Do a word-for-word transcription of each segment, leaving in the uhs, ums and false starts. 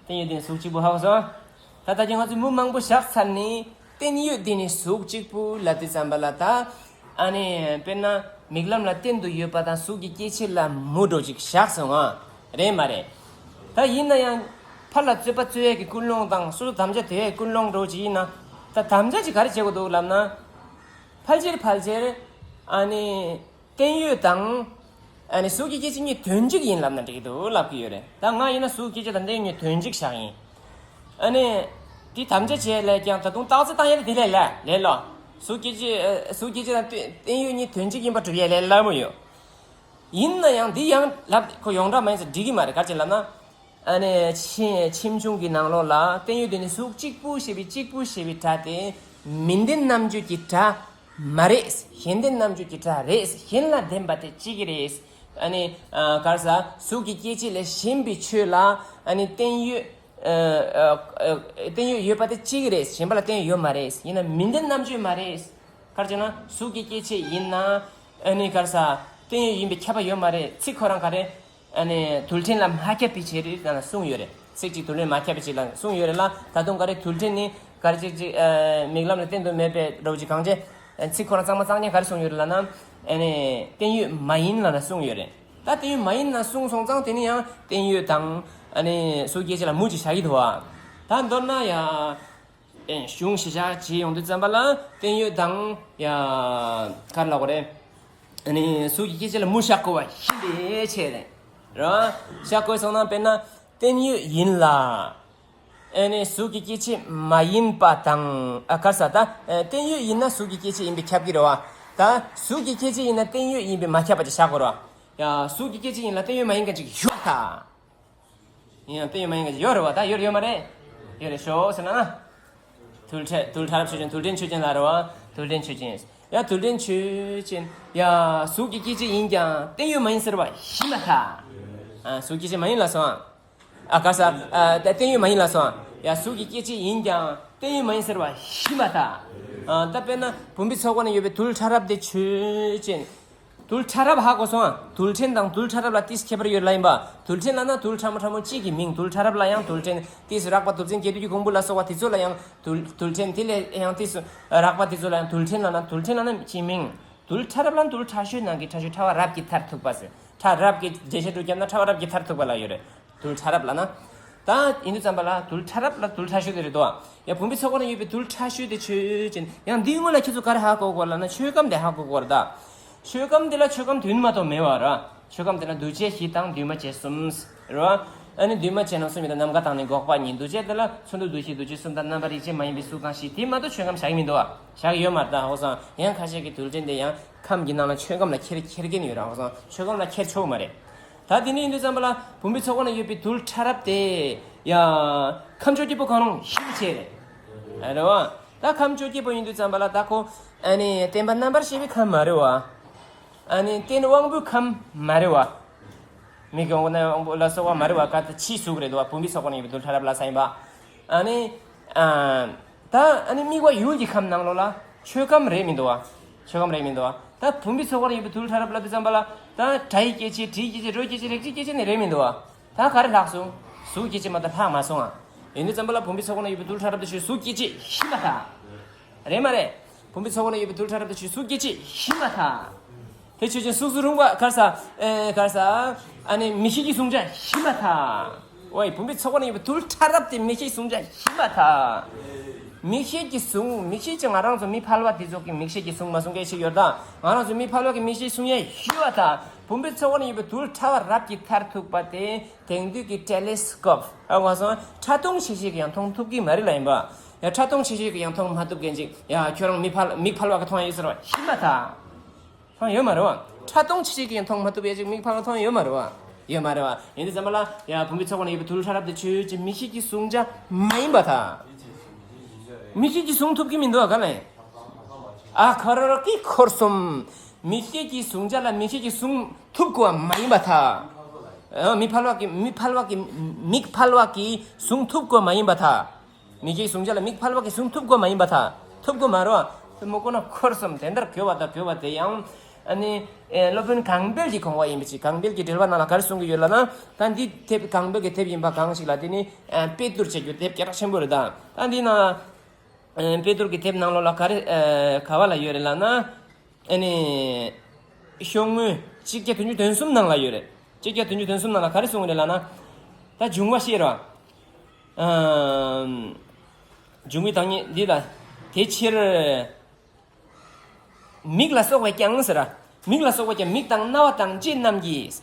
བརྟན་གཡོ་འདི་ནི་གཟུགས་གཅིག་པུ་ཧ་གོ་སོང་། ད་ལྟ་ཀྱང་ང་ཚོས་མུ་མང་པོ་བཞག་ཚར་ནས་བརྟན་གཡོ་འདི་ནི་གཟུགས་གཅིག་པུ་ལབ་དུས་ཙམ་པ་ལ། ད་ཨ་ནི་དཔེར་ན་མིག་ལམ་ལ་བརྟན་དུ་ཡོད་པ་དང་གཟུགས་ཀྱི་སྐྱེ་མཆེད་ལ་མུ་འདྲ་བོ་ཅིག་བཞག་སོང་ང་། རེད་མ་རེད། ད་ཡིན་ན་ཡང་ཕར་ལ་རྩོད་པ་རྩོད་ཡས་ཀྱི་ཀུན་སློང་དང་སོ་སོ་དམ་བཅའ་དེ་ཡས་ཀུན་སློང་འདྲ་བོ་ཅིག་ཡིན་ན། ད་དམ་བཅའ་ཅིག་ག་རེ་བྱེད་དགོས་འདུག་ལབ་ན། ཕལ་ཆེར་ཕལ་ཆེར་ཨ་ནི་བརྟན་གཡོ་དང་ཨ་ནི་གཟུགས་ཀྱི་སྐྱེ་མཆེད་གཉིས་དོན་གཅིག་ཡིན་ལབ་ན་འགྲིག་གི་འདུག་ལབ་ཀྱི་ཡོད་རེད། ད་ང་ཡིན་ན་གཟུགས་སྐྱེ་མཆེད་དང་བརྟན་གཡོ་གཉིས་དོན་གཅིག་བཞག་ཡིན། ཨ་ནི་དེ་དམ་བཅའ་བྱས་ལས་ཀྱང་ད་དུང་རྟགས་གསལ་བཏང་ཡས་དེ་ལས་ལས་ལས་ལོ། གཟུགས་སྐྱེ་མཆེད་ཨ་གཟུགས་སྐྱེ་མཆེད་དང་བརྟན་གཡོ་གཉིས་དོན་གཅིག་ཡིན་པ་སྒྲུབ་ཡས་ལས་སླ་མོ་ཡོད། ཡིན་ན་ཡང་འདི་ཡང་ལབ་ཁོ་ཡོངས་གྲགས་མ་ཡིན་ཙང་འགྲིག་གི་མ་རེད། ག་རེ་བྱས་ལབ་ན། ཨ་ནི་ཕྱི་ཁྱིམ་ཆུང་གི་ནང་ལོགས་ལ་བརྟན་གཡོ་འདི་ནི་གཟུགས་གཅིག་པུ་ཞེས་པའི་གཅིག་པུ་ཞེས་པའི་སྒྲ་དེ་མི་ལྡན་རྣམ་བརྗོད་ཀྱི་སྒྲ་མ་རེད། གཞན་ལྡན་རྣམ་བརྗོད་ཀྱི་སྒྲ་རེད། གཞན་ལ་ལྡན་པ་དེ་གཅིག་གི་རེད། ཨ་ནི་ཨ་ག་རེ་ཟ། གཟུགས་ཀྱི་སྐྱེ་མཆེད་ལས་གཞན་པའི་ཆོས་ལ་ཨ་ནི་བརྟན་གཡོ་ཨ་ཨ་ཨ་བརྟན་གཡོ་ཡོད་པ་དེ་གཅིག་གི་རེད། གཞན་པ་ལ་བརྟན་གཡོ་ཡོད་མ་རེད། ཡིན་ན་མི་ལྡན་རྣམ་བརྗོད་མ་རེད། ག་རེ་བྱས་ན་གཟུགས་ཀྱི་སྐྱེ་མཆེད་ཡིན་ན་ཨ་ནི་ག་རེ་ཟ། བརྟན་གཡོ་ཡིན་པའི་ཁྱབ་པ་ཡོད་མ་རེད། ཚིག་ཁོ་རང་ག་རེ། ཨ་ནི་རྡུལ་ཕྲན་ལ་མ་ཁྱབ་པའི་ཕྱིར་ལ་གསུངས་ཡོད་རེད། ཚིག་གཅིག་རྡུལ་ཕྲན་མ་ཁྱབ་པའི་ཕྱིར་ལ་གསུངས་ཡོད་རེད་ལ། ད་དུང་ག་རེ་རྡུལ་ཕྲན་ནི་ག་རེ་ཅིག་ཅིག་ཨ་མིག་ལམ་ལ་བརྟན་དུ་མེད་པའི་འདྲ་བོ་ཅིག་གང་བྱས། ཚིག་ཁོ་རང་གཙང་མ་གཙང་རྐྱང་ག་རེ་གསུངས་ཡོད་རེད་ལབ་ན། ཨ་ནི་བརྟན་གཡོ་མ་ཡིན་ལབ་ན་གསུངས་ཡོད་རེད། ད་བརྟན་གཡོ་མ་ཡིན་ལབ་གསུངས་སོང་ཙང་དེ་ནི་ཡང་བརྟན་གཡོ་དང་ཨ་ནི་གཟུགས་སྐྱེ་མཆེད་ལ་མུ་ཅིག་བཞག་གི་འདུག་བ། ད་མདོར་ན་ཡང་། ཨེ་གཞུང་གཞི་བཞག་བྱེད་ཡོང་དུས་ཙམ་པ་ལ་བརྟན་གཡོ་དང་ཡ་ག་རེ་ལབ་དགོས་རེད། ཨ་ནི་གཟུགས་ཀྱི་སྐྱེ་མཆེད་ལ་མུ་བཞག་དགོས་པ་ཤིན་ཏུ་ཆེ་རེད། རེད་བ། བཞག་དགོས་སོང་ན་དཔེར་ན་བརྟན་གཡོ་ཡིན་ལ། ཨ་ནི་གཟུགས་ཀྱི་སྐྱེ་མཆེད་མ་ཡིན་པ་དང་ཨ་ག་རེ་ཟ། ད་ཨ་བརྟན་གཡོ་ཡིན་ན་གཟུགས་ཀྱི་སྐྱེ་མཆེད་ཡིན་པས་ཁྱབ་ཀྱི་རེད་བ། ད་གཟུགས་ཀྱི་སྐྱེ་མཆེད་ཡིན་ན་བརྟན་གཡོ་ཡིན་པས་མ་ཁྱབ་པ་ཅིག་བཞག་དགོས་རེད་བ། ཡ་གཟུགས་ཀྱི་སྐྱེ་མཆེད་ཡིན་ལ་བརྟན་གཡོ་མ་ཡིན་མཁན་ཅིག་ཡོད་ད། ཡིན་ཡང་བརྟན་གཡོ་མ་ཡིན་མཁན་ཅིག་ཡོད་རེད་བ། ད་ཡོད་རེད་ཡོད་མ་རེད། ཡོད་རེད་ཤོག་ཟེར་ན། རྡུལ་ཕྲན་རྡུལ་ཕྲ་རབ་ཆོས་ཅན། རྡུལ་ཕྲན་ཆོས་ཅན་ལ་རེད་བ། རྡུལ་ཕྲན་ཆོས་ཅན། ཡ་རྡུལ་ཕྲན་ཆོས་ཅན། ཡ་གཟུགས་ཀྱི་སྐྱེ་མཆེད་ཡིན་ཀྱང་བརྟན་གཡོ་མ་ཡིན་ཟེར་བ་ཡིན་མ་ཐག་ཨ་གཟུགས་སྐྱེ་མཆེད་མ་ཡིན་ལ་སོང་། ཨ་ག་ས། ཨ་ད་བརྟན་གཡོ་མ་ཡིན་ལ་སོང་། ཡ་གཟུགས་ཀྱི་སྐྱེ་མཆེད་ཡིན་ཀྱང་བརྟན་གཡོ་མ་ཡིན་ཟེར་བ་ཡིན་མ་ཐག་ཨ་ད་དཔེར་ན་བུམ་པའི་ཚོགས་ཀ་ན་ཡོད་པའི་རྡུལ་ཕྲ་རབ་དེ་ཆོས་ཅན། རྡུལ་ཕྲ་རབ་ཧ་གོ་སོང་ཨ། རྡུལ་ཕྲན་དང་རྡུལ་ཕྲ་རབ་ལ་ཏིས་ཁྱད་པར་ཡོད་ལ་ཡིན་པ། རྡུལ་ཕྲན་ལ་ན་རྡུལ་ཕྲ་མོ་ཕྲ་མོ་གཅིག་གི་མིང་། རྡུལ་ཕྲ་རབ་ལ་ཡང་རྡུལ་ཕྲན་ཏིས་རགས་པ་རྡུལ་ཚན་བརྒྱད་འདུས་ཀྱི་གོང་བུ་ལ་སོགས་པ་དེ་ཚོ་ལ་ཡང་རྡུལ་རྡུལ་ཕྲན་དེ་ལས་ཡང་ཏིས་རགས་པ་དེ་ཚོ་ལ་ཡང་རྡུལ་ཕྲན་ལ་ན་རྡུལ་ཕྲན་ལ་ན་གཅིག་མིང་། རྡུལ་ཕྲ་རབ་ལ་རྡུལ་ཕྲ་ཤོས་ནང་གི་ཕྲ་ཤོས་ཕྲ་བ་རབ་ཀྱི་མཐར་ཐུག་པ་ཟེར། ཕྲ་རབ་ཀྱི་འགྲེལ་བཤད་དུ་བརྒྱབ་ན་ཕྲ་བ་རབ་ཀྱི་མཐར་ཐུག་པ་ལ་ཡོད་རེད། རྡུལ་ཕྲ་རབ་ལ་ན། ད་ཡིན་དུས་ཙམ་པ་ལ་རྡུལ་ཕྲ་རབ་ལ་རྡུལ་ཕྲ་ཤོས་དེ་རེད་དོ། ཡ་བུམ་པའི་ཚོགས་ཀ་ན་ཡོད་པའི་རྡུལ་ཕྲ་ཤོས་དེ་ཆོས་ཅན། ཡང་འདིའི་སྔོན་ལ་ཁྱེད་ཚོ་ག་རེ་ཧ་གོ་དགོས་ལབ་ན་ཆོས་ཁམས་དེ་ཧ་གོ་དགོས་རེད་ད། ཆོས་ཁམས་དེ་ལ་ཆོས་ཁམས་བདུན་མ་གཏོགས་མེད་པ་རེད། ཆོས་ཁམས་དེ་ལ་འདུས་བྱས་བཞི་དང་འདུས་མ་བྱས་གསུམ། རེད་བ། ཨ་ནི་འདུས་མ་བྱས་རྣམ་གསུམ་ཡོད་དོ། ནམ་མཁའ་དང་ནི་འགོག་པ་གཉིས། འདུས་བྱས་དེ་ལ་ཚོར་འདུ་འདུ་ཤེས་འདུ་བྱེད་གསུམ་དང་རྣམ་པ་རིགས་ཅན་མ་ཡིན་པའི་གཟུགས་དང་བཞི་དེ་མ་གཏོགས་ཆོས་ཁམས་བཞག་གི་མི་འདུག་བ། བཞག་གི་ཡོད་མ་རེད་ད། ཧ་གོ་སོང་། ཡང་ཁ་ཤས་ཀྱི་རྡུལ་ཕྲན་དེ་ཡང་ཁམས་ཀྱི་ནང་ལ་ཆོས་ཁམས་ལ་ཁྱེར་ཁྱེར་མཁན་ཡོད་རེད། ཧ་གོ་སོང་། ཆོས་ཁམས་ལ་ཁྱེར་ཆོག་མ་རེད། ད་དེ་འདྲ་ཡིན་དུས་ཙམ་པ་ལ་བུམ་པའི་ཚོགས་ཀ་ན་ཡོད་པའི་རྡུལ་ཕྲ་རབ་དེ་ཡ་ཁམས་བཅོ་བརྒྱད་པོ་གང་རུང་ཞིབ་ཆེ་རེད། རེད་བ། ད་ཁམས་བཅོ་བརྒྱད་པོ་ཡིན་དུས་ཙམ་པ་ལ་ད་ཁོ་ཨ་ནི་བརྟེན་པ་རྣམ་པར་ཤེས་པའི་ཁམས་མ་རེད་བ། ཨ་ནི་རྟེན་དབང་པོའི་ཁམས་མ་རེད་བ། མིག་གི་དབང་པོ་རྣ་བའི་དབང་པོ་ལ་སོགས་པ་མ་རེད་བ། ག་ད་ཕྱིའི་གཟུགས་རེད་དོ་བ། བུམ་པའི་ཚོགས་ཀ་ན་ཡོད་པའི་རྡུལ་ཕྲ་རབ་ལ་ས་ཡིན་པ། ཨ་ནི། ཨ། ད་ཨ་ནི་དམིགས་པ་ཡུལ་གྱི་ཁམས་ནང་ལོགས་ལ་ཆོས་ཁམས་རེད་མི་འདུག་བ། ཆོས་ཁམས་རེད་མི་འདུག་བ། ད་བུམ་པའི་ཚོགས་ཀ་ན་ཡོད་པའི་རྡུལ་ཕྲ་རབ་ལབ་དུས་ཙམ་པ་ལ་ད་སྒྲ་ཡི་སྐྱེ་མཆེད། དྲི་ཡི་སྐྱེ་མཆེད། རོ་སྐྱེ་མཆེད། རེག་བྱའི་སྐྱེ་མཆེད་ནི་རེད་མི་འདུག་བ། ད་ག་རེ་ལྷག་སོང་། གཟུགས་སྐྱེ་མཆེད་མ་གཏོགས་ལྷག་མ་སོང་ཨ། ཡིན་དུས་ཙམ་པ་ལ་བུམ་པའི་ཚོགས་ཀ་ན་ཡོད་པའི་རྡུལ་ཕྲ་རབ་དེ་ཆོས་གཟུགས་སྐྱེ་མཆེད་ཡིན་པ་ད། རེད་མ་རེད། བུམ་པའི་ཚོགས་ཀ་ན་ཡོད་པའི་རྡུལ་ཕྲ་རབ་དེ་ཆོས་གཟུགས་སྐྱེ་མཆེད་ཡིན་པ་ད། དེ་ཆོས་ཅན་གཟུགས་སུ་རུང་བ་ག་རེ་ཟ། ཨེ་ག་རེ་ཟ། ཨ་ནི་མིག་ཤེས་ཀྱི་གཟུང་བྱ་ཡིན་པ་ད། ཝའི་བུམ་པའི་ཚོགས་ཀ་ན་ཡོད་པའི་རྡུལ་ཕྲ་རབ་དེ་མིག་ཤེས་གཟུང་བྱ་ཡིན་པ་ད། མིག་ཤེས་ཀྱི་གཟུང་། མིག་ཤེས་ཀྱི་ང་རང་ཚོ་མི་ཕལ་པ་དེ་ཚོ་གི་མིག་ཤེས་ཀྱི་གཟུང་མ་གཟུང་སྐད་ཆ་ཡོད་ད། ང་རང་ཚོ་མི་ཕལ་པ་གི་མིག་ཤེས་གཟུང་ཡ་ཡོད་པ་ད། བུམ་པའི་ཚོགས་ཀ་ན་ཡོད་པའི་རྡུལ་ཕྲ་བ་རབ་ཀྱི་མཐར་ཐུག་པ་དེ་དེང་དུས་ཀྱི་ཊེ་ལེ་སི་ཀོབ་ཨ་ང་སོང་ཕྲ་མཐོང་ཆེ་ཤོས་ཀྱིས་ཡང་མཐོང་ཐུབ་ཀྱི་མ་རེད་ལ་ཡིན་པ། ཡ་ཕྲ་མཐོང་ཆེ་ཤོས་ཀྱིས་ཡང་མཐོང་མ་ཐུབ་མཁན་ཅིག་ཡ་ཁྱོད་རང་མི་ཕལ་མིག་ཕལ་པ་གིས་མཐོང་ཡ་ཡོད་ཟེར་བ་ཡིན་པ་ད། མཐོང་ཡོད་མ་རེད་བ། ཕྲ་མཐོང་ཆེ་ཤོས་ཀྱིས་མཐོང་མ་ཐུབ་ཡ་ཅིག་མིག་ཕལ་པ་མཐོང་ཡོད་མ་རེད་བ། ཡོད་མ་རེད་བ། ཡིན་དུས་ཙམ་པ་ལ་ཡ་བུམ་པའི་ཚོགས་ཀ་ན་ཡོད་པའི་རྡུལ་ཕྲ་རབ་དེ་ཆོས་ཅན་མིག་ཤེས་ཀྱིས་གཟུང་བྱ་མ་ཡིན་པ་ད། མིག་ཤེས་ཀྱིས་གཟུང་ཐུབ་ཀྱི་མི་འདུག་ག་ལ་ཡིན། ཨ་ཁ་ར་ར་ཀི་འཁོར་གསུམ། མིག་ཤེས་ཀྱིས་གཟུང་བྱ་ལ་མིག་ཤེས་ཀྱིས་གཟུང་ཐུབ་དགོས་པ་མ་ཡིན་པ་ཐ། ཨ་མི་ཕལ་པ་གིས་མི་ཕལ་པ་གིས་མིག་ཕལ་པ་གིས་གཟུང་ཐུབ་དགོས་པ་མ་ཡིན་པ་ཐ། མིག་ཤེས་གཟུང་བྱ་ལ་མིག་ཕལ་པ་གིས་གཟུང་ཐུབ་དགོས་པ་མ་ཡིན་པ་ཐ། ཐུབ་དགོས་མ་རེད་བ། དེ་མོ་ཀོ་ན་འཁོར་གསུམ་དེ་འདྲ་དགོས་པ་དང་དགོས་པ་དེ་ཡང་ ཨ་ནི་ཨེ་སློབ་དཔོན་གང་འཕེལ་གྱི་དགོངས་པ་ཡིན་པ་ཅིག་གང་འཕེལ་གྱི་འགྲེལ་པ་ནང་ལ་ག་རེ་གསུང་གི་ཡོད་ལབ་ན། ད་འདི་དེབ་གང་འཕེལ་གྱི་དེབ་ཡིན་པ་གང་ཞིག་ལ་དེ་ནི་ཨེ་དཔེ་བསྡུར་བྱེད་རྒྱུ་དེབ་སྐད་གྲགས་ཆེན་པོ་རེད། ད་ད་འདི་ནང་ཨེ་དཔེ་བསྡུར་གྱི་དེབ་ནང་ལོགས་ལ་ག་རེ་ཨེ་ག་བ་ལ་ཡོད་རེད་ལབ་ན། ཨ་ནི་ཤོག་ངོས་གཅིག་བརྒྱ་བདུན་ཅུ་དོན་གསུམ་ནང་ལ་ཡོད་རེད། གཅིག་བརྒྱ་བདུན་ཅུ་དོན་གསུམ་ནང་ལ་ག་རེ་གསུངས་རེད་ལབ་ན། ད་འབྱུང་བ་ཤེས་རོགས། ཨམ། འབྱུང་བའི་བདག་ཉིད་འདི་ལ། དེ་ཕྱིར། མིག་ལ་སོགས་པས་ཀྱང་ཟེར། མིག་ལ་སོགས་པས་ཀྱང་མིག་དང་རྣ་བ་དང་ལྕེ་རྣམས་ཀྱིས།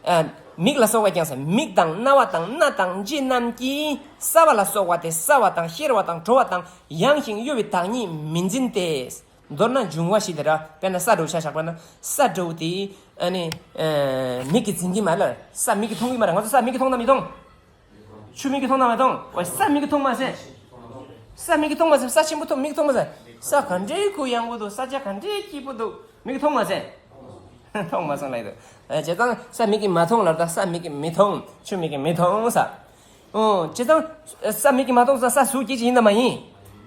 ཨ། མིག་ལ་སོགས་པས་ཀྱང་ཟེར། མིག་དང་རྣ་བ་དང་སྣ་དང་ལྕེ་རྣམས་ཀྱིས་སྲ་བ་ལ་སོགས་པ་སྟེ་སྲ་བ་དང་གཤེར་བ་དང་དྲོ་བ་དང་ཡང་ཞིང་གཡོ་བའི་བདག་ཉིད་མི་འཛིན་ཏེ། མདོར་ན་འབྱུང་བ་ཞིག་དེ་ར། དཔེར་ན་ས་འདྲ་བོ་ཆ་བཞག་པ་ན་ས་འདྲ་བོ་དེ་ཨ་ནི་ཨ་མིག་གིས་འཛིན་གྱི་མ་རེད་ལ། ས་མིག་གིས་མཐོང་གི་མ་རེད། ང་ཚོ་ས་མིག་གིས་མཐོང་དང་མི་མཐོང་། ཆུ་མིག་གིས་མཐོང་དང་མ་མཐོང་། ཨོ་ས་མིག་གིས་མཐོང་མ་ཟེར། ས་མིག་གིས་མཐོང་མ་ཟེར། ས་ཆེན་པོ་མཐོང་། མིག་གིས་མཐོང་མ་ཟེར། ས་ག་འདྲའི་གུ་ཡངས་པོ་འདུག་ས་ཆ་ག་འདྲའི་སྐྱིད་པོ་འདུག་མིག་གིས་མཐོང་མ་ཟེར། མཐོང་མ་སོང་ལབ་ཡོད། ཨ་བྱས་ཙང་ས་མིག་གིས་མ་མཐོང་ལབ་ད་ས་མིག་གིས་མི་མཐོང་། ཆུ་མིག་གིས་མི་མཐོང་ས། ཨོ་བྱས་ཙང་ས་མིག་གིས་མ་མཐོང་ཙང་ས་གཟུགས་སྐྱེ་མཆེད་ཡིན་དང་མ་ཡིན།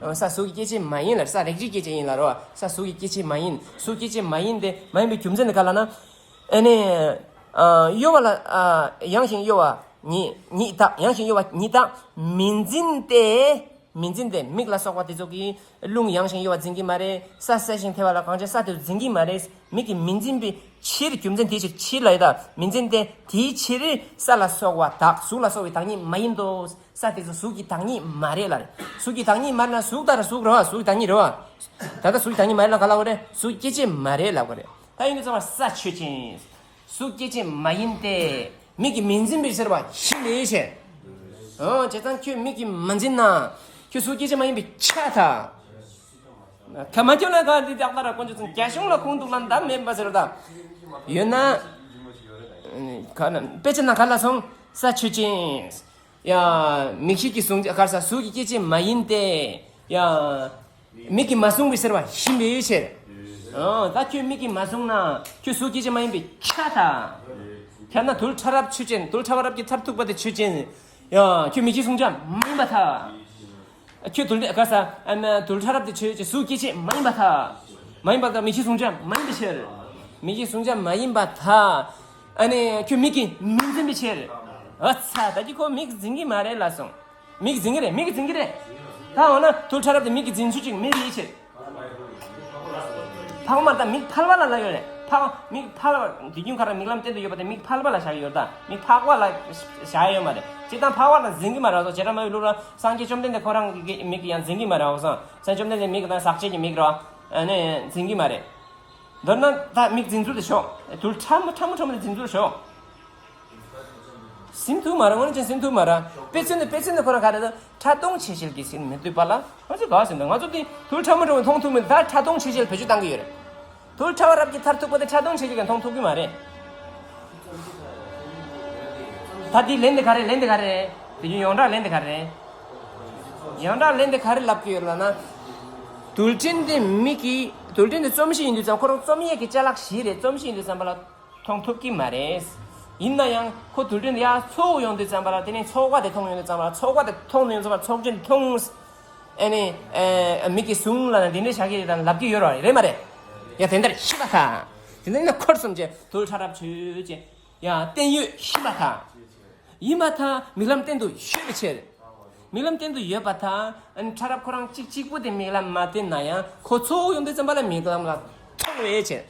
ཨོ་ས་གཟུགས་ཀྱི་སྐྱེ་མཆེད་མ་ཡིན་ལབ། ས་རེག་བྱའི་སྐྱེ་མཆེད་ཡིན་ལབ་རོ། ས་གཟུགས་ཀྱི་སྐྱེ་མཆེད་མ་ཡིན། གཟུགས་སྐྱེ་མཆེད་མ་ཡིན་ཏེ་མ་ཡིན་པའི་རྒྱུ་མཚན་དེ་ག་ལབ་ན། ཨ་ནི་ཨ་གཡོ་བ་ལ་ཨ་ཡང་ཞིང་གཡོ་བ་ཉིད་ཉིད་དག་ཡང་ཞིང་གཡོ་བ་ཉིད་དག་མི་འཛིན་ཏེ། མི་འཛིན་ཏེ། མིག་ལ་སོགས་པ་དེ་ཚོ་གིས་རླུང་ཡང་ཞིང་གཡོ་བ་འཛིན་གྱི་མ་རེད། ས་གསལ་ཞིང་ཐལ་བ་ལ་གང་བྱེད་ས་དེ་ཚོ་འཛིན་གྱི་མ་རེད། མིག་གིས་མི་འཛིན་པའི་ཕྱིར། རྒྱུ་མཚན་དེའི་ཕྱིར། ཕྱིར་ལ་ཡོད་ད་མི་འཛིན་ཏེ། དེའི་ཕྱིར་ས་ལ་སོགས་པ་དག་གཟུགས་ལ་སོགས་པའི་བདག་ཉིད་མ་ཡིན་ཏོ། ས་དེ་ཚོ་གཟུགས་ཀྱི་བདག་ཉིད་མ་རེད་ལ་རེད། གཟུགས་ཀྱི་བདག་ཉིད་མ་རེད་ན་གཟུགས་ལྟར་གཟུགས་རེད་བ། གཟུགས་ཀྱི་བདག་ཉིད་རེད་བ། ད་ལྟ་གཟུགས་ཀྱི་བདག་ཉིད་མ་རེད་ལ་ག་ལབ་དགོས་རེད། གཟུགས་སྐྱེ་མཆེད་མ་རེད་ལབ་དགོས་རེད། ད་ཡིན་དུས་ཙམ་པ་ས་ཆོས་ཅན། གཟུགས་སྐྱེ་མཆེད་མ་ཡིན་ཏེ། མིག་གིས་མི་འཛིན་པའི་ཕྱིར་བ་ཞིག་མེད་ཞེས། འོ་བྱས་ཙང་ཁྱོད་མིག་གིས་མ་འཛིན་ན། ཁྱོད་གཟུགས་སྐྱེ་མཆེད་མ་ཡིན་པས་ཁྱབ་ཐལ། ཁ་མ་ཁྱོད་ལ་ག་འདི་ཏག་ཏག་ར་དཀོན་མཆོག་གསུམ་རྒྱ་གཞུང་ལ་ཁུངས་འདུག་ལ་འདམ་མེད་པ་ཟེར་བ་དང་། ཡོད་ན། ག་ན་དཔེ་ཆ་ན་ག་ལ་སོང་ས་ཆོས་ཅན། ཡ། མིག་ཤེས་ཀྱི་གཟུགས་ག་ས་གཟུགས་ཀྱི་སྐྱེ་མཆེད་མ་ཡིན་ཏེ། ཡ། མིག་གིས་མ་བཟུང་བའི་ཟེར་བ་ཞིག་མེད་ཕྱིར། ཨོ་ད་ཁྱོད་མིག་གིས་མ་བཟུང་ན་ཁྱོད་གཟུགས་སྐྱེ་མཆེད་མ་ཡིན་པས་ཁྱབ་ཐལ། ཁྱབ་ན་རྡུལ་ཕྲ་རབ་ཆོས་ཅན། རྡུལ་ཕྲ་བ་རབ་ཀྱི་མཐར་ཐུག་པ་དེ་ཆོས་ཅན། ཡ་ཁྱོད་མིག་ཤེས་གཟུང་བྱ་མ་ཡིན་པར་ཐལ། ཁྱོད་རྡུལ་ག་ས་ཨ་མ་རྡུལ་ཕྲ་རབ་དེ་ཆོས་ཅན། གཟུགས་སྐྱེ་མཆེད་མ་ཡིན་པར་ཐལ། མ་ཡིན་པར་ཐལ། མིག་ཤེས་གཟུང་བྱ་མ་ཡིན་པའི་ཕྱིར། མིག་ཤེས་གཟུང་བྱ་མ་ཡིན་པར་ཐལ། ཨ་ནི་ཁྱོད་མིག་གིས་མི་འཛིན་པའི་ཕྱིར། ཨ་ཚ་ད་ཀྱི་ཁོ་མིག་འཛིན་གྱི་མ་རེད་ལབ་སོང་། མིག་འཛིན་གྱི་རེད། མིག་འཛིན་གྱི་རེད། ད་འོ་ན་རྡུལ་ཕྲ་རབ་དེ་མིག་གིས་འཛིན་ཚུལ་ཅིག་མེད་རེད་ཕྱིར། འཕགས་མ་ད་མིག་ཕལ་པ་ལ་ལབ་ཡོད་རེད། འཕགས་མིག་ཕལ་པ་དུས་རྒྱུན་ཁ་ར་མིག་ལམ་སྟེང་དུ་ཡོད་པ་དེ་མིག་ཕལ་པ་ལ་བཞག་ཡོད་ད། མིག་འཕགས་པ་ལ་བཞག་ཡོད་མ་རེད། སྤྱིར་བཏང་འཕགས་པ་ལ་འཛིན་གྱི་མ་རེད་སོ། བྱེ་བྲག་སྨྲ་བའི་ལུགས་ལ་སངས་རྒྱས་བཅོམ་ལྡན་འདས་ཁོ་རང་གི་མིག་ཡང་འཛིན་གྱི་མ་རེད་སོ། སངས་རྒྱས་བཅོམ་ལྡན་འདས་མིག་དང་ཟག་བཅས་ཀྱི་མིག་རེད་བ། ཨ་ནི་འཛིན་གྱི་མ་རེད། མདོར་ན་ད་མིག་འཛིན་ཚུལ་དེ་ཞོག་རྡུལ་ཕྲ་མོ་ཕྲ་མོ་ཕྲ་མོ་དེ་འཛིན་ཚུལ་ཞོག་ཟིན་ཐུབ་མ་རེད། དངོས་གནས་ཅན་ཟིན་ཐུབ་མ་རེད། དཔེ་མཚོན་དེ་དཔེ་མཚོན་དེ་ཁོ་རང་ག་རེ་ད་ཕྲ་མཐོང་ཆེ་ཤེལ་གྱིས་ཟིན་མི་ཐུབ་པ་ལ་ང་ཚོས་ག་ཟིན་ད། ང་ཚོ་དེ་རྡུལ་ཕྲ་མོ་ཕྲ་མོ་མཐོང་ཐུབ་མི་ད་ཕྲ་མཐོང་ཆེ་ཤེལ་བེད་སྤྱོད་བཏང་གི་ཡོད་རེད། རྡུལ་ཕྲ་བ་རབ་ཀྱི་མཐར་ཐུག་པ་དེ་ཕྲ་མཐོང་ཆེ་ཤེལ་གྱིས་མཐོང་ཐུབ་ཀྱི་མ་རེད། ད་དེའི་ལན་དེ་ག་རེ། ལན་དེ་ག་རེ། དེ་ཡོངས་གྲགས་ལན་དེ་ག་རེ། ཡོངས་གྲགས་ལན་དེ་ག་རེ་ལབ་ཀྱི་ཡོད་ལབ་ན། རྡུལ་ཕྲན་དེ་མིག་གི་རྡུལ་ཕྲན་དེ་རྩོམ་གཞི་ཡིན་དུས་ཙམ་ཁོ་རང་རྩོམ་ཡས་ཀྱི་ཅ་ལག་ཞིག་རེད། རྩོམ་གཞི་ཡིན་དུས་ཙམ་པ་ལ་མཐོང་ཐུབ་ཀྱི་མ་རེད། ཡིན་ན་ཡང་ཁོ་རྡུལ་ཕྲན་དེ་ཡར་ཚོགས་ཡོང་དུས་ཙམ་པ་ལ་དེ་ནས་ཚོགས་པ་དེ་མཐོང་ཡོང་དུས་ཙམ་པ་ལ་ཚོགས་པ་དེ་མཐོང་ཡོང་དུས་ཙམ་པ་ལ་ཚོགས་ཆེན་མཐོང་། ཨ་ནི་ཨ་མིག་གིས་བཟུང་ལབ་ན་དེ་འདྲ་བྱ་གི་རེད་དང་ལབ་ཀྱི་ཡོད་རེད་མ་རེད། ཡ་དེ་འདྲ་ཤེས་པར་ཐལ། དེ་འདྲ་ཡིན་ན་ཁོ་རང་རྩོམ་བྱེད་རྡུལ་ཕྲ་རབ་ཆོས་ཅན། ཡ་བརྟན་གཡོ་ཤེས་པར་ཐལ། ཡིན་པར་ཐལ། མིག་ལམ་སྟེང་དུ་ཡོད་པའི་ཕྱིར། མིག་ལམ་སྟེང་དུ་ཡོད་པར་ཐལ། ཨ་ནི་ཕྲ་རབ་ཁོ་རང་གཅིག་གཅིག་པུ་དེ་མིག་ལམ་མ་བསྟན་ན་ཡང་ཁོ་ཚོགས་ཡོང་དུས་ཙམ་པ་ལ་མིག་ལམ་ལ་མཐོང་བའི་ཕྱིར།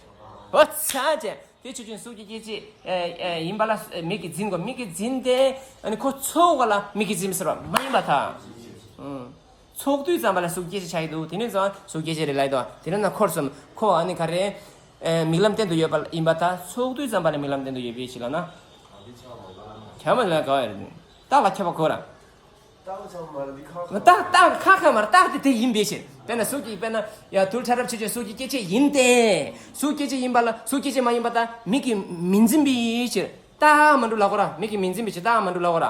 འོ་ཚ་ཅན། དེ་ཆོས་ཅན། གཟུགས་ཀྱི་སྐྱེ་མཆེད་ཨ་ཨ་ཡིན་པ་ལ་མིག་གིས་འཛིན་དགོས། མིག་གིས་འཛིན་ཏེ་ཨ་ནི་ཁོ་ཚོགས་པ་ལ་མིག་གིས་འཛིན་པ་ཟེར་བ་མ་ཡིན་པར་ཐལ། ཨང་། ཚོགས་དུས་ཙམ་པ་ལ་གཟུགས་སྐྱེ་མཆེད་ཆགས་ཀྱི་འདུག་དེ་ནས་བཟུང་གཟུགས་སྐྱེ་མཆེད་རེད་ལབ་ཀྱི་འདུག་དེ་ནས་ན་ཁོ་རང་རྩོམ་ཁོ་ཨ་ནི་ག་རེ། ཨ་མིག་ལམ་སྟེང་དུ་ཡོད་པ་ཡིན་པར་ཐལ། ཚོགས་དུས་ཙམ་པ་ལ་མིག་ལམ་སྟེང་དུ་ཡོད་པའི་ཕྱིར་ལབ་ན། ཁྱད་མ་ལ་ག་བ་རེད། རྟགས་ལ་ཁྱད་པར་གོ་ར། རྟགས་ལ་ཁྱད་པར་མ་རེད། འདི་ཁ་ཁ། རྟགས་རྟགས་ཁ་ཁ་མ་རེད། རྟགས་དེ་དེ་ཡིན་པའི་ཕྱིར། དཔེར་ན་གཟུགས་ཀྱི་དཔེར་ན་ཡ་རྡུལ་ཕྲ་རབ་ཆོས་ཅན། གཟུགས་ཀྱི་སྐྱེ་མཆེད་ཡིན་ཏེ། གཟུགས་སྐྱེ་མཆེད་ཡིན་པ་ལ་གཟུགས་སྐྱེ་མཆེད་མ་ཡིན་པར་ཐལ། མིག་གིས་མི་འཛིན་པའི་ཕྱིར། རྟགས་མ་འགྲུབ་ལབ་དགོས་ར། མིག་གིས་མི་འཛིན་པའི་ཕྱིར་རྟགས་མ་འགྲུབ་ལབ་དགོས་ར།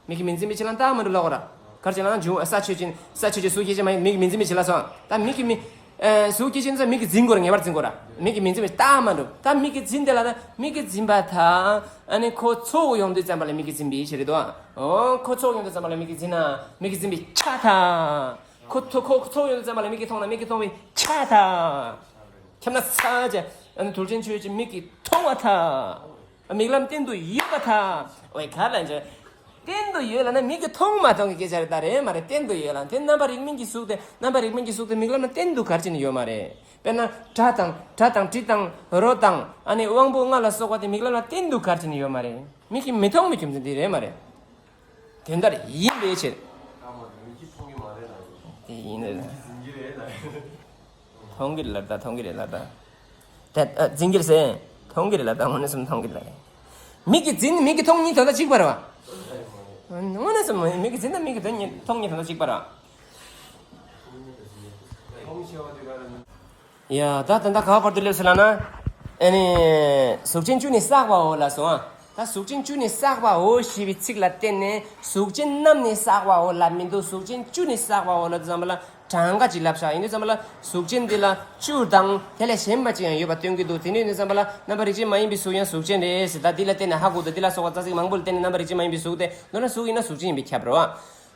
མིག་གིས་མི་འཛིན་པའི་ཕྱིར་ལ་རྟགས་མ་འགྲུབ་ལབ་དགོས་ར། ག་རེ་བྱས་ན་འབྱུང་ས་ཆོས་ཅན། ས་ཆོས་ཅན། གཟུགས་སྐྱེ་མཆེད་མ་ཡིན། མིག་གིས་མི་འཛིན་པའི་ཕྱིར་ལབ་སོང་། ད་མིག་གིས་མི། ཨ་གཟུགས་སྐྱེ་མཆེད་ཡིན་ཙང་མིག་གིས་འཛིན་དགོས་ར། ངེས་པར་འཛིན་དགོས་ར། མིག་གིས་མི་འཛིན་པའི་རྟགས་མ་འགྲུབ། ད་མིག་གིས་འཛིན་ཏེ་ལབ་ན་མིག་གིས་འཛིན་པར་ཐལ། ཨ་ནི་ཁོ་ཚོགས་ཡོང་དུས་ཙམ་པ་ལ་མིག་གིས་འཛིན་པའི་ཕྱིར་རེད་དོ། འོ་ཁོ་ཚོགས་ཡོང་དུས་ཙམ་པ་ལ་མིག་གིས་འཛིན་ན་མིག་གིས་འཛིན་པས་ཁྱབ་ཐལ། ཁོ་ཚོ་ཁོ་ཚོགས་ཡོང་དུས་ཙམ་པ་ལ་མིག་གིས་མཐོང་ན་མིག་གིས་མཐོང་བས་ཁྱབ་ཐལ། ཁྱབ་ན་ཚ་ཅན། ཨ་ནི་རྡུལ་ཕྲན་ཆོས་ཅན་མིག་གིས་མཐོང་བ་དང་། མིག་ལམ་སྟེང་དུ་ཡོད་པ་དང་། ཨོའི་ག་ལ་འཇོག་སྟེང་དུ་ཡོད་ལབ་ན་མིག་གིས་མཐོང་མ་མཐོང་གི་སྐད་ཆ་རེད་ད། རེད་མ་རེད། སྟེང་དུ་ཡོད་ལབ་དེ་རྣམ་པ་རིག་མིན་གྱི་གཟུགས་དེ་རྣམ་པ་རིག་མིན་གྱི་གཟུགས་དེ་མིག་ལམ་ལ་སྟེང་དུ་ག་རེ་བྱས་ནས་ཡོད་མ་རེད། དཔེར་ན་སྒྲ་དང་སྒྲ་དང་དྲི་དང་རོ་དང་ཨ་ནི་དབང་པོ་ལྔ་ལ་སོགས་པ་དེ་མིག་ལམ་ལ་སྟེང་དུ་ག་རེ་བྱས་ནས་ཡོད་མ་རེད། མིག་གིས་མི་མཐོང་བའི་རྒྱུ་མཚན་དེ་རེད་མ་རེད། དེ་འདྲ་ཡིན་པའི་ཕྱིར། དེ་ཡིན་རེད། མཐོང་གི་རེད་ལབ་ད། མཐོང་གི་རེད་ལབ་ད། དེ་ཨ་འཛིན་གྱི་རེད་ཟེར། མཐོང་གི་རེད་ལབ་ད། དངོས་གནས་སུ་མཐོང་གི་རེད། མིག་གིས་འཛིན་མིག་གིས་མཐོང་གཉིས་དོན་དག་གཅིག་པ་རེད་བ། དངོས་གནས་སུ་མིག་གིས་འཛིན་དང་མིག་གིས་མཐོང་གཉིས་དོན་དག་གཅིག་པ་རེད་བ། ཡ་ད་ད་ད་ག་བར་དུ་སླེབས་སོང་ལབ་ན། ཨ་ནི་གཟུགས་ཅན་བཅུ་ནི་བསགས་པའོ་ལབ་སོང་ཨ། ད་གཟུགས་ཅན་བཅུ་ནི་བསགས་པའོ་ཞེས་པའི་ཚིག་ལ་བརྟེན་ནས་གཟུགས་ཅན་རྣམས་ནི་བསགས་པའོ་ལབ་མི་འདུག་གཟུགས་ཅན་བཅུ་ནི་བསགས་པའོ་ལབ་དུས་ཙམ་པ་ལ་གྲངས་ཀ་ཅིག་ལབ་བཞག་ཡིན་དུས་ཙམ་པ་ལ་གཟུགས་ཅན་འདི་ལ་བཅུ་དང་དེ་ལས་གཞན་པ་ཅིག་ཡང་ཡོད་པ་སྟོན་གྱི་འདུག་དེ་འདྲ་ཡིན་དུས་ཙམ་པ་ལ་རྣམ་པ་རིགས་ཅན་མ་ཡིན་པའི་གཟུགས་ཡང་གཟུགས་ཅན་རེད་ཟེར། ད་འདི་ལ་བརྟེན་ནས་ཧ་གོ་འདུག་འདི་ལ་སོགས་པ་རྩ་ཚིག་མང་པོ་ལ་བརྟེན་ནས་རྣམ་པ་རིགས་ཅན་མ་ཡིན་པའི་གཟུགས་དེ་མདོར་ན་གཟུགས་ཡིན་ན་གཟུགས་ཅན་ཡིན་པས་ཁྱབ་རེད་བ།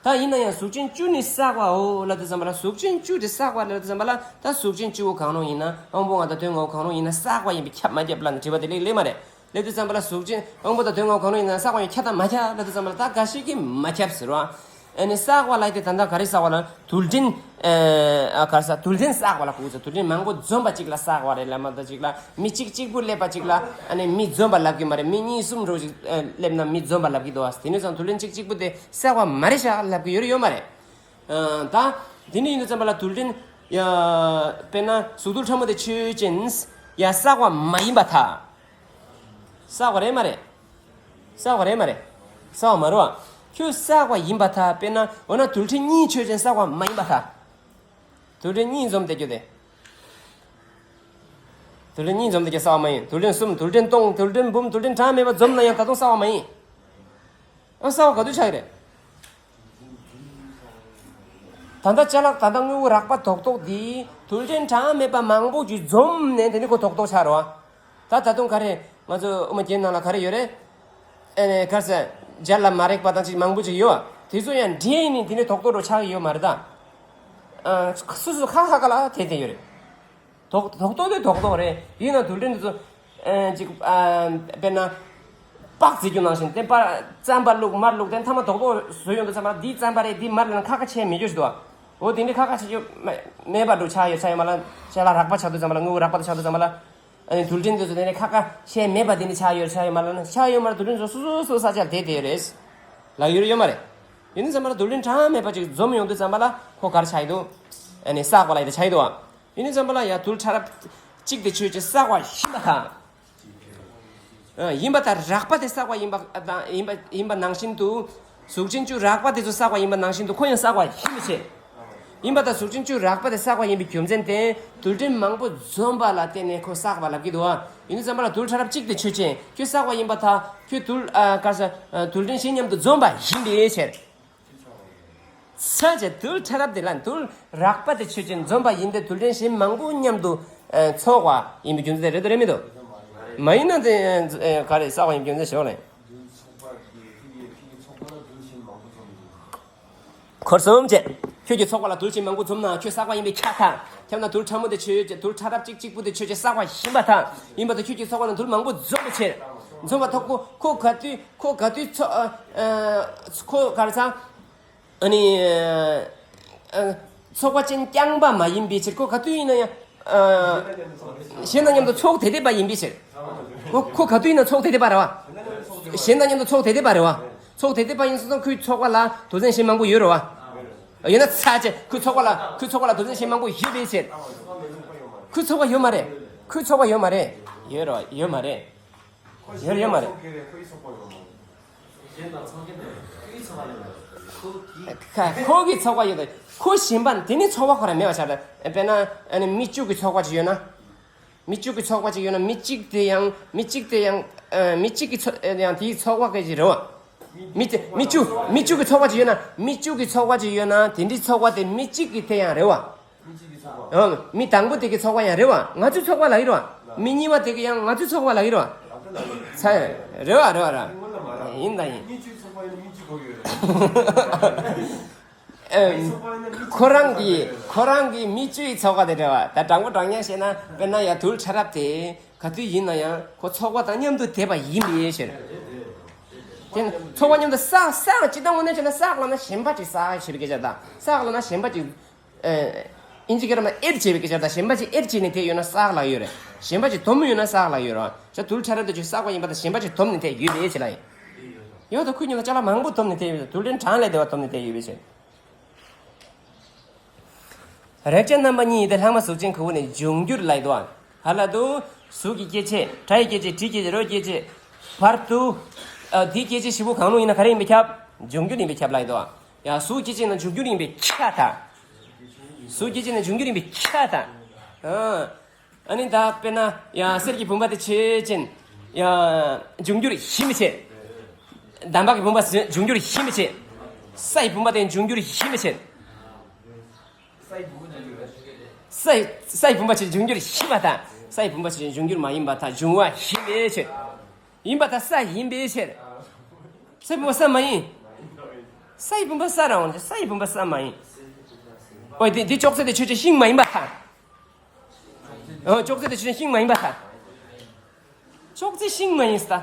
ད་ཡིན་ན་ཡང་གཟུགས་ཅན་བཅུ་ནི་བསགས་པའོ་ལབ་དུས་ཙམ་པ་ལ་གཟུགས་ཅན་བཅུ་དེ་བསགས་པ་ལབ་དུས་ཙམ་པ་ལ་ད་གཟུགས་ཅན་བཅུ་བོ་གང་རུང་ཡིན་ན་དབང་པོ་ལྔ་དང་དོན་ལྔ་བོ་གང་རུང་ཡིན་ན་བསགས་པ་ཡིན་པས་ཁྱབ་མ་ཁྱབ་ལབ་ནས་དྲི་བ་དེ་སླེབས་སླེབས་མ་རེད། སླེབས་དུས་ཙམ་པ་ལ་གཟུགས་ཅན་དབང་པོ་དང་དོན་ལྔ་བོ་གང་རུང་ཡིན་ན་བསགས་པ་ཡིན་ཁྱབ་དང་མ་ཁྱབ་ལབ་དུས་ཙམ་པ་ལ་ད་འགའ་ཞིག་གིས་མ་ཁྱབ་ཟེར་བ། ཨ་ནི་བསགས་པ་ལབ་དེ་ད་ལྟ་ག་རེ་བསགས་པ་ལ་རྡུལ་ཕྲན་ཨ་ག་རེ་ཟ་རྡུལ་ཕྲན་བསགས་པ་ལ་གོ་ཚོད་རྡུལ་ཕྲན་མང་པོ་འཛོམས་པ་གཅིག་ལ་བསགས་པ་རེད་ལབ་མ་ད་གཅིག་ལ་མི་གཅིག་གཅིག་པུ་སླེབས་པ་གཅིག་ལ་ཨ་ནི་མི་འཛོམས་པ་ལབ་གི་མ་རེད། མི་གཉིས་གསུམ་རོ་ཅིག་སླེབས་ན་མི་འཛོམས་པ་ལབ་གི་འདུག་ཨ། དེ་ནས་ཙང་རྡུལ་ཕྲན་གཅིག་གཅིག་པུ་དེ་བསགས་པ་མ་རེད་ཤག་ལབ་གི་ཡོད་རེད་ཡོད་མ་རེད། ཨ་ད་དེ་ནས་ཡིན་དུས་ཙམ་པ་ལ་རྡུལ་ཕྲན་ཡ་དཔེར་ན་གཟུགས་རྡུལ་ཕྲ་མོ་དེ་ཆོས་ཅན། ཡ་བསགས་པ་མ་ཡིན་པར་ཐལ། བསགས་པ་རེད་མ་རེད། བསགས་པ་རེད་མ་རེད། བསགས་པ་མ་རེད་བ། ཁྱོད་བསགས་པ་ཡིན་པར་ཐལ། དཔེར་ན་འོ་ན་རྡུལ་ཕྲན་གཉིས་ཆོས་ཅན་བསགས་པ་མ་ཡིན་པར་ཐལ། རྡུལ་ཕྲན་གཉིས་འཛོམས་བསྡད་རྒྱུ་དེ། རྡུལ་ཕྲན་གཉིས་འཛོམས་བསྡད་རྒྱུ་བསགས་པ་མ་ཡིན། རྡུལ་ཕྲན་གསུམ་རྡུལ་ཕྲན་སྟོང་རྡུལ་ཕྲན་འབུམ་རྡུལ་ཕྲན་གྲངས་མེད་པ་འཛོམས་ན་ཡང་ད་དུང་བསགས་པ་མ་ཡིན། ཨ་བསགས་པ་ག་དུས་ཆགས་ཀྱི་རེད། ད་ལྟ་ཅ་ལག་ད་ལྟ་དངོས་པོ་རགས་པ་རྡོག་རྡོག་འདི་རྡུལ་ཕྲན་གྲངས་མེད་པ་མང་པོ་ཅིག་འཛོམས་ནས་དེ་ནི་ཁོ་རྡོག་རྡོག་ཆགས་རེད་བ། ད་ད་དུང་ག་རེ་ང་ཚོ་དབུ་མ་རྒྱན་ནང་ལ་ག་རེ་ཡོད་རེད། ཨེ་ནས་ག་རེ་ཟེར་སྦྱར་ལ་མ་རེག་པ་དང་ཅིག་མང་པོ་ཅིག་ཡོད་བ། དེ་ཚོ་ཡང་འདྲེས་ནི་དེ་ནི་རྡོག་རྡོག་རུ་ཆགས་ཡོད་མ་རེད་ད། ཨ་སོ་སོ་ཁ་ཁ་ཁ་ལ་དེ་དེ་ཡོད་རེད། རྡོག་རྡོག་རྡོག་དེ་རྡོག་རྡོག་རེད། ཡིན་ན་རྡུལ་ཕྲན་དེ་ཚོ་ཨེ་ཅིག་ཨ་དཔེར་ན་པགས་བརྫིས་རྒྱུ་ནང་བཞིན་དེ་པ་རྩམ་པ་བླུགས་མར་བླུགས་དེ་མཐའ་མ་རྡོག་རྡོག་བཟོས་ཡོང་དུས་ཙམ་པ་འདིའི་རྩམ་པ་རེད་འདིའི་མར་ལ་ཁ་ཁ་ཆེ་མི་འགྱུར་ཞིག་འདུག་འོ་དེ་འདྲའི་ཁ་ཁ་ཆེ་ཡོད་མ་མེད་པ་འགྲོ་ཆགས་ཡོད་ཆགས་ཡོད་མ་ལ་ཆ་ལ་རགས་པ་ཆགས་དུས་ཙམ་པ་ལ་དངོས་པོ་རགས་པ་དེ་ཆགས་དུས་ཙམ་པ་ལ་ཨ་ནི་རྡུལ་ཕྲན་དེ་ཚོ་དེ་ནས་ཁ་ཁ་ཆེ་མེད་པ་དེ་འདྲ་ཆགས་ཡོད་ཆགས་ཡོད་མ་ལ་ན་ཆགས་ཡོད་མ་ལ་རྡུལ་ཕྲན་ཚོ་སོ་སོ་སོ་ས་ཆར་དེ་དེ་ཡོད་རེད། ལག་ཡོད་ཡོད་མ་རེད། ཡིན་དུས་ཙམ་པ་ལ་རྡུལ་ཕྲན་གྲངས་མེད་པ་ཅིག་འཛོམས་ཡོང་དུས་ཙམ་པ་ལ་ཁོ་ག་རེ་ཆགས་ཡོད་འདུག་ཨ་ནི་བསགས་པ་ལ་ཡི་དེ་ཆགས་ཡོད་འདུག་ཨ། ཡིན་དུས་ཙམ་པ་ལ་ཡ་རྡུལ་ཕྲ་རབ་གཅིག་དེ་ཆོས་ཅན་བསགས་པ་ཡིན་པར་ཐལ། ཨ་ཡིན་པར་ཐལ། རགས་པ་དེ་བསགས་པ་ཡིན་པ་དང་ཡིན་པ་ཡིན་པ་ནང་བཞིན་དུ། གཟུགས་ཅན་བཅུ་རགས་པ་དེ་ཚོ་བསགས་པ་ཡིན་པ་ནང་བཞིན་དུ་ཁོ་ཡང་བསགས་པ་ཡིན་པའི་ཕྱིར། ཡིན་པར་ཐལ། གཟུགས་ཅན་བཅུ་རགས་པ་དེ་བསགས་པ་ཡིན་པའི་རྒྱུ་མཚན་དེ་རྡུལ་ཕྲན་མང་པོ་འཛོམས་པ་ལ་བརྟེན་ནས་ཁོ་བསགས་པ་ལབ་ཀྱི་འདུག་ཨ། ཡིན་དུས་ཙམ་པ་ལ་རྡུལ་ཕྲ་རབ་གཅིག་དེ་ཆོས་ཅན་ཁྱོད་བསགས་པ་ཡིན་པར་ཐལ། ཁྱོད་རྡུལ་ཨ་ག་ས་རྡུལ་ཕྲན་གཞན་མཉམ་དུ་འཛོམས་པ་ཡིན་པའི་ཕྱིར། ས་བཅད་རྡུལ་ཕྲ་རབ་དེ་ལ་རྡུལ་རགས་པ་དེ་ཆོས་ཅན་འཛོམས་པ་ཡིན་ཏེ་རྡུལ་ཕྲན་གཞན་མང་པོ་མཉམ་དུ་ཨ་ཚོགས་པ་ཡིན་པའི་རྒྱུ་མཚན་དེ་རེད་དོ་རེད་མི་འདུག་མ་ཡིན་ན་དེ་ཨ་ག་རེ་བསགས་པ་ཡིན་རྒྱུ་མཚན་ཞོག་ལེ། འཁོར་གསུམ་བཅས། ཁྱོད་ཀྱི་ཚོགས་པ་ལ་རྡུལ་ཕྲན་མང་པོ་འཛོམས་ན་ཁྱོད་བསགས་པ་ཡིན་པས་ཁྱབ་ཐལ། ཁྱབ་ན་རྡུལ་ཕྲ་མོ་དེ་ཆོས་ཅན་རྡུལ་ཕྲ་རབ་གཅིག་གཅིག་པུ་དེ་ཆོས་ཅན་བསགས་པ་ཡིན་པར་ཐལ། ཡིན་པར་ཐལ། ཁྱོད་ཀྱི་ཚོགས་པ་ལ་རྡུལ་མང་པོ་འཛོམས་པའི་ཕྱིར། འཛོམས་པ་ཐོག་ཁོ་ཁོ་ག་དུས་ཁོ་ག་དུས་ཚོགས་ཨ་ཁོ་ག་རེ་ཟ། ཨ་ནི་ཨ་ཚོགས་པ་ཅན་རྐྱང་པ་མ་ཡིན་པའི་ཕྱིར་ཁོ་ག་དུས་ཡིན་ན་ཡང་ཨ་གཞན་དང་མཉམ་དུ་ཚོགས་དེ་དེ་པ་ཡིན་པའི་ཕྱིར། ཁོ་ཁོ་ག་དུས་ཡིན་ན་ཚོགས་དེ་དེ་པ་རེད་བ། གཞན་དང་མཉམ་དུ་ཚོགས་དེ་དེ་པ་རེད་བ། ཚོགས་དེ་དེ་པ་ཡིན་སོང་ཙང་ཁོའི་ཚོགས་པ་ལ་རྡུལ་ཕྲན་གཞན་མང་པོ་ཡོད་རེད་བ། ཡོད་ན་ཚ་ཅེ་ཁོའི་ཚོགས་པ་ལ་ཁོའི་ཚོགས་པ་ལ་རྡུལ་ཕྲན་གཞན་མང་པོ་ཡོད་པའི་ཕྱིར། ཁོའི་ཚོགས་པ་ཡོད་མ་རེད། ཁོའི་ཚོགས་པ་ཡོད་མ་རེད། ཡོད་རེད་བ། ཡོད་མ་རེད། ཡོད་རེད་ཡོད་མ་རེད། ཁོ་གི་ཚོགས་པ་ཡོད་དེ་ཁོ་གཞན་པ་དེ་ནི་ཚོགས་པ་ཁོ་རང་མེད་པ་ཆགས་ཏེ་དཔེར་ན་ཨ་ནི་མི་བཅུ་གི་ཚོགས་པ་ཅིག་ཡོད་ན། མི་བཅུ་གི་ཚོགས་པ་ཅིག་ཡོད་ན་མི་གཅིག་དེ་ཡང་མི་གཅིག་དེ་ཡང་ཨ་མི་གཅིག་གི་ཚོ་ཡང་དེའི་ཚོགས་པ་གི་ཅིག་རེད་བ། མི་དེ་མི་བཅུ་མི་བཅུ་གི་ཚོགས་པ་ཅིག་ཡོད་ན་མི་བཅུ་གི་ཚོགས་པ་ཅིག་ཡོད་ན་དེ་འདྲའི་ཚོགས་པ་དེ་མི་གཅིག་གི་དེ་ཡང་རེད་བ། ཨང་། མི་དང་པོ་དེ་གི་ཚོགས་པ་ཡང་རེད་བ། ང་ཚོའི་ཚོགས་པ་ལ་ཡིན་རེད་བ། མི་གཉིས་པ་དེ་གི་ཡང་ང་ཚོའི་ཚོགས་པ་ལ་ཡིན་རེད་བ། ཚ་རེད་བ་རེད་བ་རེད། ཡིན་ད་ཡིན། ཨེ། ཁོ་རང་གི་ཁོ་རང་གི་མི་བཅུའི་ཚོགས་པ་དེ་རེད་བ། ད་དྲང་པོ་དྲང་སྙན་བཤད་ན་དཔེར་ན་ཡ་རྡུལ་ཕྲ་རབ་དེ། ག་དུས་ཡིན་ན་ཡང་ཁོ་ཚོགས་པ་དང་མཉམ་དུ་བསྡད་པ་ཡིན་པའི་ཕྱིར། དེ་ཚོགས་པ་མཉམ་དུ་བསགས་བསགས་ཅི་ལྟ་དངོས་གནས་བྱས་ན་བསགས་ལབ་ན་གཞན་པ་ཅིག་བསགས་ཞེས་པའི་སྐད་ཆ་དང་བསགས་ལབ་ན་གཞན་པ་ཅིག་ཨིན་ཇི་སྐད་ར་མ་ཨེཌ་བྱས་པའི་སྐད་ཆ་དང་གཞན་པ་ཅིག་ཨེཌ་བྱས་ནས་བསྡད་ཡོད་ན་བསགས་ལབ་ཡོད་རེད། གཞན་པ་ཅིག་སྡོམ་ཡོད་ན་བསགས་ལབ་ཡོད་རེད། ཅག་རྡུལ་ཕྲ་རབ་དེ་ཆོས་བསགས་པ་ཡིན་པ་དང་གཞན་པ་ཅིག་སྡོམ་ནས་བསྡད་ཡོད་པའི་ཕྱིར་ལ་ཡིན། ཡོད་དོ། ཁོའི་མཉམ་དུ་ཅ་ལག་མང་པོ་སྡོམ་ནས་བསྡད་ཡོད་པའི་ཕྱིར། རྡུལ་ཕྲན་གྲངས་ལས་འདས་པ་སྡོམ་ནས་བསྡད་ཡོད་པའི་ཕྱིར། རེག་བྱ་རྣམ་པ་གཉིས་དེ་ལྷག་མ་གཟུགས་ཅན་གོ་བོ་ནས་འབྱུང་འགྱུར་ལབ་ཡོད་དོ། ག་ལ་དུ། གཟུགས་ཀྱི་སྐྱེ་མཆེད། སྒྲ་ཡི་སྐྱེ་མཆེད། དྲི་སྐྱེ་མཆེད། རོ་སྐྱེ་མཆེད། བར་དུ། ཨ། དེའི་སྐྱེ་མཆེད་བཞི་པོ་གང་རུང་ཡིན་ན་ག་རེ་ཡིན་པས་ཁྱབ། འབྱུང་འགྱུར་ཡིན་པས་ཁྱབ་ལབ་ཡོད་དོ། ཡང་གཟུགས་སྐྱེ་མཆེད་ན་འབྱུང་འགྱུར་ཡིན་པས་ཁྱབ་ད། གཟུགས་སྐྱེ་མཆེད་ན་འབྱུང་འགྱུར་ཡིན་པས་ཁྱབ་ད། ཨ། ཨ་ནི་ད་དཔེར་ན་ཡང་གསེར་གྱི་བུམ་པ་དེ་ཆོས་ཅན། ཡང་འབྱུང་འགྱུར་ཡིན་པའི་ཕྱིར། འདམ་བག་གི་བུམ་པ་འབྱུང་འགྱུར་ཡིན་པའི་ཕྱིར། ས་ཡི་བུམ་པ་དེ་འབྱུང་འགྱུར་ཡིན་པའི་ཕྱིར། ས་ཡི་ས་ཡི་བུམ་པ་ཆོས་ཅན་འབྱུང་འགྱུར་ཡིན་པ་དང་། ས་ཡི་བུམ་པ་ཆོས་ཅན་འབྱུང་འགྱུར་མ་ཡིན་པ་དང་འབྱུང་བ་ཡིན་པའི་ཕྱིར། ཡིན་པ་དང་ས་ཡིན་པའི་ཕྱིར། ས་ཡི་བུམ་པ་ས་མ་ཡིན། ས་ཡི་བུམ་པ་ས་རང་ས་ཡི་བུམ་པ་ས་མ་ཡིན། ཨོ་དེ་འདི་ཅོག་ཙེ་དེ་ཆོས་ཅན་ཤིང་མ་ཡིན་པ་དང་། ཨོ་ཅོག་ཙེ་དེ་ཆོས་ཅན་ཤིང་མ་ཡིན་པ་དང་། ཅོག་ཙེ་ཤིང་མ་ཡིན་ས།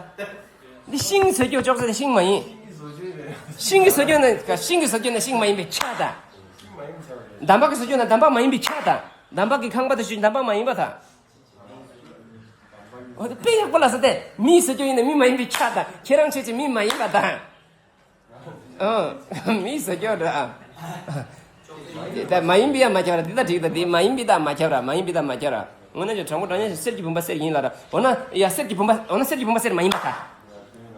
འདི་ཤིང་ཟེར་རྒྱུ་ཅོག་ཙེ་དེ་ཤིང་མ་ཡིན། ཤིང་གི་ཟེར་རྒྱུ་ན་ཤིང་གི་ཟེར་རྒྱུ་ན་ཤིང་མ་ཡིན་པའི་ཆ་དང་། འདམ་བག་གི་ཟེར་རྒྱུ་ན་འདམ་བག་མ་ཡིན་པའི་ཆ་དང་། འདམ་བག་གི་ཁང་པ་དེ་ཆོས་ཅན་འདམ་བག་མ་ཡིན་པ་དང་། འོ་དེ་དཔེ་ཡག་པོ་ལ་ཟེར་ཏེ་མི་ཟེར་རྒྱུ་ཡིན་ན་མི་མ་ཡིན་པའི་ཆ་དང་ཁྱེད་རང་ཆོས་ཅན་མི་མ་ཡིན་པ་དང་། ཨང་། མི་ཟེར་རྒྱུ་འདྲ། དེ་ལྟར་མ་ཡིན་པའི་ཡང་མ་ཁྱབ་ར། དེ་ལྟར་འགྲིག་ད། དེ་མ་ཡིན་པའི་དག་མ་ཁྱབ་ར། མ་ཡིན་པའི་དག་མ་ཁྱབ་ར། དངོས་གནས་ཀྱི་དྲང་པོ་དྲང་གནས་ཀྱི་གསེར་གྱི་བུམ་པ་གསེར་ཡིན་ལ་ར། འོ་ན་ཡ་གསེར་གྱི་བུམ་པ་འོ་ན་གསེར་གྱི་བུམ་པ་གསེར་མ་ཡིན་པ་དང་།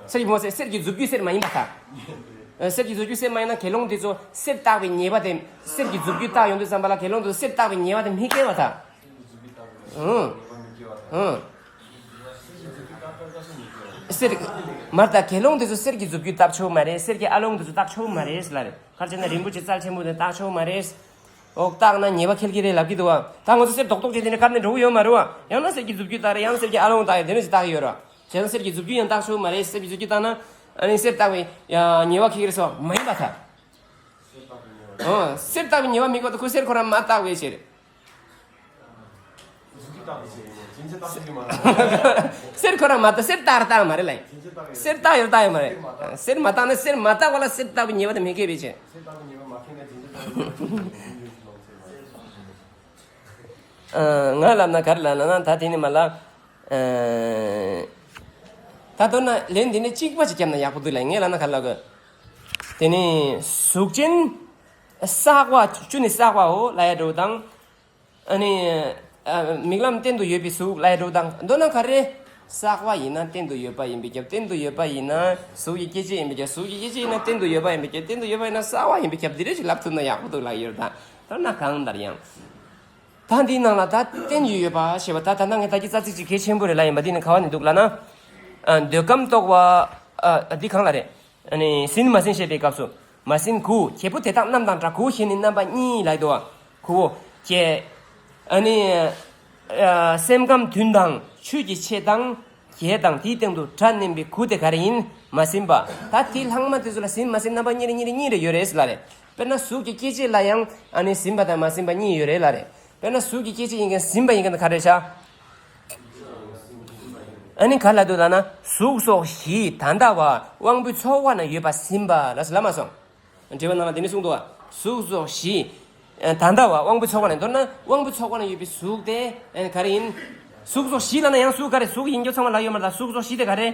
གསེར་གྱི་བུམ་པ་གསེར་གསེར་གྱི་མཛུབ་རྒྱུད་གསེར་མ་ཡིན་པ་དང་། གསེར་གྱི་མཛུབ་རྒྱུད་གསེར་མ་ཡིན་ན་དགེ་སློང་དེ་ཚོ་གསེར་བཏགས་པའི་ཉེས་པ་དེ། གསེར་གྱི་མཛུབ་རྒྱུད་བཏགས་ཡོང་དུས་ཙམ་པ་ལ་དགེ་སློང་དེ་ཚོ་གསེར་བཏགས་པའི་ཉེས་པ་དེ་མི་སྐྱེ་བ་དང་། ཨང་། ཨང་། གསེར། མར་ད་དགེ་སློང་དེ་ཚོ་གསེར་གྱི་མཛུབ་རྒྱུད་བཏགས་ཆོག་མ་རེད། གསེར་གྱི་ཨ་ལོང་དེ་ཚོ་བཏགས་ཆོག་མ་རེད་ལ་རེད། ག་རེ་བྱས་ན་རིན་པོ་ཆེ་རྩལ་ཆེན་པོ་དེ་བཏགས་ཆོག་མ་རེད། འོ་བཏགས་ན་ཉེས་པ་འཁེལ་གྱི་རེད་ལབ་ཀྱི་འདུག་བ། ད་ང་ཚོ་གསེར་རྡོག་རྡོག་ཅིག་དེ་ནས་བཀར་ནས་འགྲོ་གི་ཡོད་མ་རེད་བ། ཡང་ན་གསེར་གྱི་མཛུབ་རྒྱུད་བཏགས་རེད། ཡང་ན་གསེར་གྱི་ཨ་ལོང་བཏགས་ཡོད། དེ་འདྲ་ཞིག་བཏགས་ཀྱི་ཡོད་རེད་བ། བྱས་ན་གསེར་གྱི་མཛུབ་རྒྱུད་ཡང་བཏགས་ཆོག་མ་རེད། གསེར་གྱི་མཛུབ་རྒྱུད་བཏགས་ན། ཨ་ནི་གསེར་བཏགས་པའི་ཉེས་པ་འཁེལ་གྱི་རེད་ཟེར་བ་མ་ཡིན་པ་ད། ཨོ། གསེར་བཏགས་པའི་ཉེས་པ་མི་དགོས་ད། ཁོ་གསེར་ཁོ་རང་མ་བཏགས་པའི་ཕྱིར། གསེར་ཁོ་རང་མ་བཏགས། གསེར་བཏགས་ར་བཏགས་མ་རེད་ལ། གསེར་བཏགས་ཡོད་ར་བཏགས་ཡོད་མ་རེད། གསེར་མ་བཏགས་ན་གསེར་མ་བཏགས་པ་ལ་གསེར་བཏགས་པའི་ཉེས་པ་དེ་མི་འཁེལ་བའི་ཕྱིར། ཨ། ང་ལབ་ན་ག་རེ་ལབ་ན་ད་དེ་ནི་མ་ལ། ཨ། ད་མདོར་ན་ལན་འདི་ནི་གཅིག་པ་ཅིག་བརྒྱབ་ན་ཡག་པོ་འདུག་ལ། ངས་ལབ་ན་ག་རེ་ལབ་དགོས། དེ་ནི་གཟུགས་ཅན། བསགས་པ་བཅུ་ནི་བསགས་པའོ་ལབ་ཡ་འདྲ་བོ་དང་། ཨ་ནི། ཨ། མིག་ལམ་སྟེང་དུ་ཡོད་པའི་གཟུགས་ལབ་ཡ་འདྲ་བོ་དང་། མདོར་ན་ག་རེ། བསགས་པ་ཡིན་ན་སྟེང་དུ་ཡོད་པ་ཡིན་པས་ཁྱབ། སྟེང་དུ་ཡོད་པ་ཡིན་ན་གཟུགས་ཀྱི་སྐྱེ་མཆེད་ཡིན་པས་ཁྱབ། གཟུགས་ཀྱི་སྐྱེ་མཆེད་ཡིན་ན་སྟེང་དུ་ཡོད་པ་ཡིན་པས་ཁྱབ། སྟེང་དུ་ཡོད་པ་ཡིན་ན་བསགས་པ་ཡིན་པས་ཁྱབ། འདི་འདྲ་ཞིག་ལབ་ཐུབ་ན་ཡག་པོ་འདུག་ལབ་ཡོད་རེད་ད། མདོར་ན་གང་ལྟར་ཡང་། ད་འདིའི་ནང་ལ་ད་བསྟན་ཡོད་ཡོད་པ་ཞེས་པ་ད་ད་ལྟ་ངས་ད་གི་རྩ་ཚིག་ཅིག་གལ་ཆེན་པོ་རེད་ལབ་ཡིན་པ། འདི་ནི་ག་བ་ནས་འདུག་ལབ་ན། ཨ། འདོད་ཁམས་རྟོགས་པ། ཨ། འདི་གང་ལ་རེད། ཨ་ནི་ཟིན་མ་ཟིན་བཤད་པའི་སྐབས་སུ། མ་ཟིན་དགུ། བྱེད་པོ་དེ་དག་རྣམས་དང་འདྲ། དགུ་ཞེས་ནི་རྣམ་པ་གཉིས་ལབ་འདུག་བ། དགུ་བོ། ཀྱེ། ཨ་ནི། ཨ། སེམས་ཁམས་དུན་དང་ཆོས་ཀྱི་ཕྱེད་དང་། བརྒྱད་དང་དེའི་སྟེང་དུ་སྒྲ་མནན་པའི་དགུ་དེ་ག་རེ་ཡིན། མ་ཟིན་པ། ད་དེའི་ལྷག་མ་དེ་ཚོ་ལ་ཟིན་མ་ཟིན་རྣམ་པ་གཉིས་རེ་གཉིས་རེ་གཉིས་རེ་ཡོད་རེད་ཟེར་ལབ་རེད། དཔེར་ན་གཟུགས་ཀྱི་སྐྱེ་མཆེད་ལ་ཡང་ཨ་ནི་ཟིན་པ་དང་མ་ཟིན་པ་གཉིས་ཡོད་རེད་ལབ་རེད། དཔེར་ན་གཟུགས་ཀྱི་སྐྱེ་མཆེད་ཡིན་མཁན་ཟིན་པ་ཡིན་མཁན་དེ་ག་རེ་བྱ། ཨ་ནི་ག་ལ་འདུག་ལབ་ན། གཟུགས་སོགས་བཞི་ད་ལྟ་བ་དབང་པོའི་ཚོགས་པ་ན་ཡོད་པ་ཟིན་པ་ལ་ཟེར་ལབ་མ་སོང་། འགྲེལ་པ་ནང་ལ་དེ་ནི་གསུངས་འདུག་བ། གཟུགས་སོགས་བཞི། ཨ། ད་ལྟ་བ་དབང་པོའི་ཚོགས་པ་ན། མདོར་ན་དབང་པོའི་ཚོགས་པ་ན་ཡོད་པའི་གཟུགས་དེ་ཨ་ག་རེ་ཡིན། གཟུགས་སོགས་བཞི་ལབ་ན་ཡང་གཟུགས་ག་རེ། གཟུགས་ཡིན་རྒྱུ་ཚང་མ་ལབ་ཡོད་མ་རེད་ད། གཟུགས་སོགས་བཞི་དེ་ག་རེ།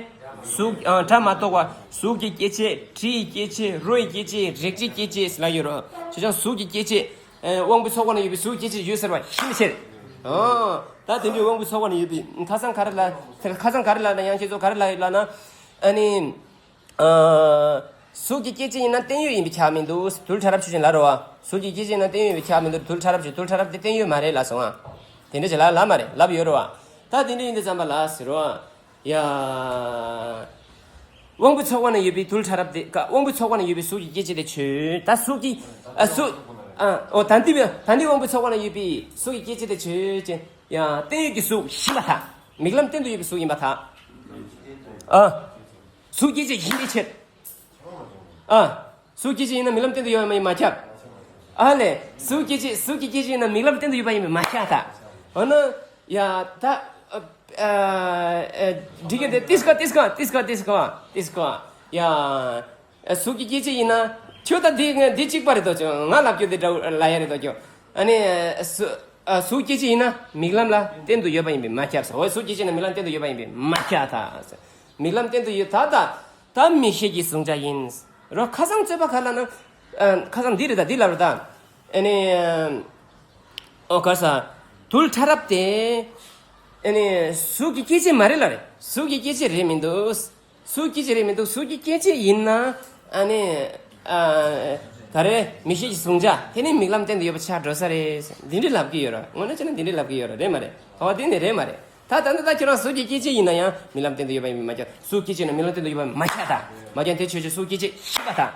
གཟུགས། ཨ། སྒྲ་མ་གཏོགས་པ། གཟུགས་ཀྱི་སྐྱེ་མཆེད། དྲི་ཡི་སྐྱེ་མཆེད། རོ་ཡི་སྐྱེ་མཆེད། རེག་བྱའི་སྐྱེ་མཆེད་ལབ་ཡོད་རེད། བྱས་ཙང་གཟུགས་ཀྱི་སྐྱེ་མཆེད། ཨ། དབང་པོའི་ཚོགས་པ་ན་ཡོད་པའི་གཟུགས་སྐྱེ་མཆེད་ཡོད་ཟེར་བ་ཡིན་ཕྱིར། ཨ། ད་དེ་འདྲའི་དབང་པོའི་ཚོགས་པ་ན་ཡོད་པའི་ཁ་སང་ག་རེ་ལ། ཁ་སང་ག་རེ་ལབ་ན་ཡང་ཁྱེད་ཚོ་ག་རེ་ལབ་ཡོད་ལབ་ན། ཨ་ནི། ཨ། གཟུགས་ཀྱི་སྐྱེ་མཆེད་ཡིན་ན་བརྟན་གཡོ་ཡིན་པས་ཁྱབ་མི་འདུག་རྡུལ་ཕྲ་རབ་ཆོས་ཅན་ལབ་རེད་བ། གཟུགས་ཀྱི་སྐྱེ་མཆེད་ཡིན་ན་བརྟན་གཡོ་ཡིན་པས་ཁྱབ་མི་འདུག་རྡུལ་ཕྲ་རབ་ཆོས། རྡུལ་ཕྲ་རབ་དེ་བརྟན་གཡོ་མ་རེད་ལབ་སོང་ང་། དེ་འདྲ་ཅིག་ལབ་ལབ་མ་རེད། ལབ་ཡོད་རེད་བ། ད་དེ་འདྲ་ཡིན་དུས་ཙམ་པ་ལ་ཟེར་བ། ཡ། དབང་པོའི་ཚོགས་པ་ན་ཡོད་པའི་རྡུལ་ཕྲ་རབ་དེ་ཀ། དབང་པོའི་ཚོགས་པ་ན་ཡོད་པའི་གཟུགས་ཀྱི་སྐྱེ་མཆེད་དེ་ཆོས། ད་གཟུགས་ཀྱི། ཨ། གཟུགས། ཨ། འོ་ད་འདི། ད་འདི་དབང་པོའི་ཚོགས་པ་ན་ཡོད་པའི་གཟུགས་ཀྱི་སྐྱེ་མཆེད་དེ་ཆོས་ཅན། ཡ། བརྟན་གཡོ་གི་གཟུགས་ཡིན་པར་ཐལ། མིག་ལམ་སྟེང་དུ་ཡོད་པའི་གཟུགས་ཡིན་པར་ཐལ། ཨ། གཟུགས་སྐྱེ་མཆེད་ཡིན་པའི་ཕྱིར། ཨ། གཟུགས་སྐྱེ་མཆེད་ཡིན་ན་མིག་ལམ་སྟེང་དུ་ཡོད་པ་ཡིན་མ་ཁྱབ། ཨ་ལས། གཟུགས་སྐྱེ་མཆེད། གཟུགས་ཀྱི་སྐྱེ་མཆེད་ཡིན་ན་མིག་ལམ་སྟེང་དུ་ཡོད་པ་ཡིན་མ་ཁྱབ་ད། འོ་ན། ཡ། ད། ཨ། ཨ་ཨ་འགྲིག་གི་འདུག་ཏིས་ཀ་ཏིས་ཀ་ཏིས་ཀ་ཏིས་ཀ་ཏིས་ཀ་ཡ། ཨ་གཟུགས་ཀྱི་སྐྱེ་མཆེད་ཡིན་ན། ཁྱོད་ད་འདི་ངས་འདི་གཅིག་པ་རེད་དོ། ང་ལབ་རྒྱུ་འདི་འདྲ་ལབ་ཡ་རེད་དོ་ཁྱོད། ཨ་ནི་གཟུགས་ཨ་གཟུགས་སྐྱེ་མཆེད་ཡིན་ན་མིག་ལམ་ལ་བརྟེན་དུ་ཡོད་པ་ཡིན་པས་མ་ཁྱབ་ཟེར། འོ་གཟུགས་སྐྱེ་མཆེད་ན་མིག་ལམ་བརྟེན་དུ་ཡོད་པ་ཡིན་པས་མ་ཁྱབ་ད་ཟེར། མིག་ལམ་བརྟེན་དུ་ཡོད་ད་ད་ད་མིག་ཤེས་ཀྱི་གཟུང་བྱ་ཡིན། རོ་ཁ་སང་རྩོད་པ་ག་ལ་ན། ཨ་ཁ་སང་འདི་རེད་ད་འདི་ལབ་རེད་ད། ཨ་ནི་ཨོ་ག་ས་རྡུལ་ཕྲ་རབ་དེ། ཨ་ནི་གཟུགས་ཀྱི་སྐྱེ་མཆེད་མ་རེད་ལ་རེད། གཟུགས་ཀྱི་སྐྱེ་མཆེད་རེད་མི་འདུག་གཟུགས་སྐྱེ་མཆེད་རེད་མི་འདུག་གཟུགས་ཀྱི་སྐྱེ་མཆེད་ཡིན་ན་ཨ་ནི་ཨ་ག་རེ་མིག་ཤེས་ཀྱི་གཟུང་བྱ་དེ་ནི་མིག་ལམ་སྟེང་དུ་ཡོད་པ་ཆགས་འགྲོ་ས་རེད། འདི་འདྲ་ལབ་ཀྱི་ཡོད་ར། དངོས་གནས་བྱས་ན་འདི་འདྲ་ལབ་ཀྱི་ཡོད་ར། རེད་མ་རེད། ཨོ་དེ་ནི་རེད་མ་རེད། ད་ད་ད་ད་ཁྱོད་རང་གཟུགས་ཀྱི་སྐྱེ་མཆེད་ཡིན་ན་ཡང་མིག་ལམ་སྟེང་དུ་ཡོད་པ་ཡིན་མ་ཁྱབ། གཟུགས་སྐྱེ་མཆེད་ན་མིག་ལམ་སྟེང་དུ་ཡོད་པ་མ་ཁྱབ་ད། མ་ཁྱབ་དེ་ཆོས་ཅན་གཟུགས་སྐྱེ་མཆེད་ཤེས་པ་ད།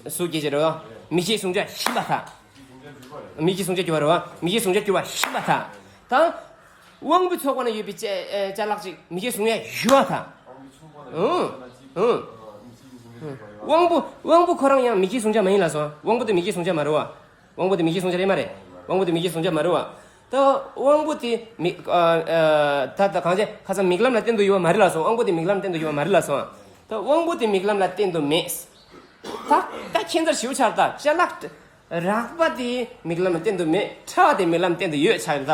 གཟུགས་སྐྱེ་མཆེད་རེད་བ། མིག་ཤེས་གཟུང་བྱ་ཤེས་པ་ད། མིག་ཤེས་གཟུང་བྱ་གྱུར་བ་རེད་བ། མིག་ཤེས་གཟུང་བྱ་གྱུར་བ་ཤེས་པ་ད། ད་དབང་པོ་ཚོགས་པ་ན་ཡོད་པའི་ཅ་ཨེ་ཅ་ལག་ཅིག་མིག་ཤེས་གཟུང་ཡ་ཞུ་བ་ད། ཨང་ཨང་། དབང་པོ་དབང་པོ་ཁོ་རང་ཡང་མིག་ཤེས་གཟུང་བྱ་མ་ཡིན་ལ་སོང་། དབང་པོ་དེ་མིག་ཤེས་གཟུང་བྱ་མ་རེད་བ། དབང་པོ་དེ་མིག་ཤེས་གཟུང་བྱ་རེད་མ་རེད། དབང་པོ་དེ་མིག་ཤེས་གཟུང་བྱ་མ་རེད་བ། ད་དབང་པོ་དེ་མིག་ཨ་ཨ་ད་ད་གང་བྱས་ཁ་སང་མིག་ལམ་ལ་བརྟེན་དུ་ཡོད་བ་མ་རེད་ལ་སོང་། དབང་པོ་དེ་མིག་ལམ་བརྟེན་དུ་ཡོད་བ་མ་རེད་ལ་སོང་། ད་དབང་པོ་དེ་མིག་ལམ་ལ་བརྟེན་དུ་མེད། ད་ད་ཁྱད་མཚར་ཞིའུ་ཆར་ད་ཅ་ལག་རགས་པ་དེ་མིག་ལམ་ལ་བརྟེན་དུ་མེད། ཕྲ་བ་དེ་མིག་ལམ་བརྟེན་དུ་ཡོད་ཆགས་ད།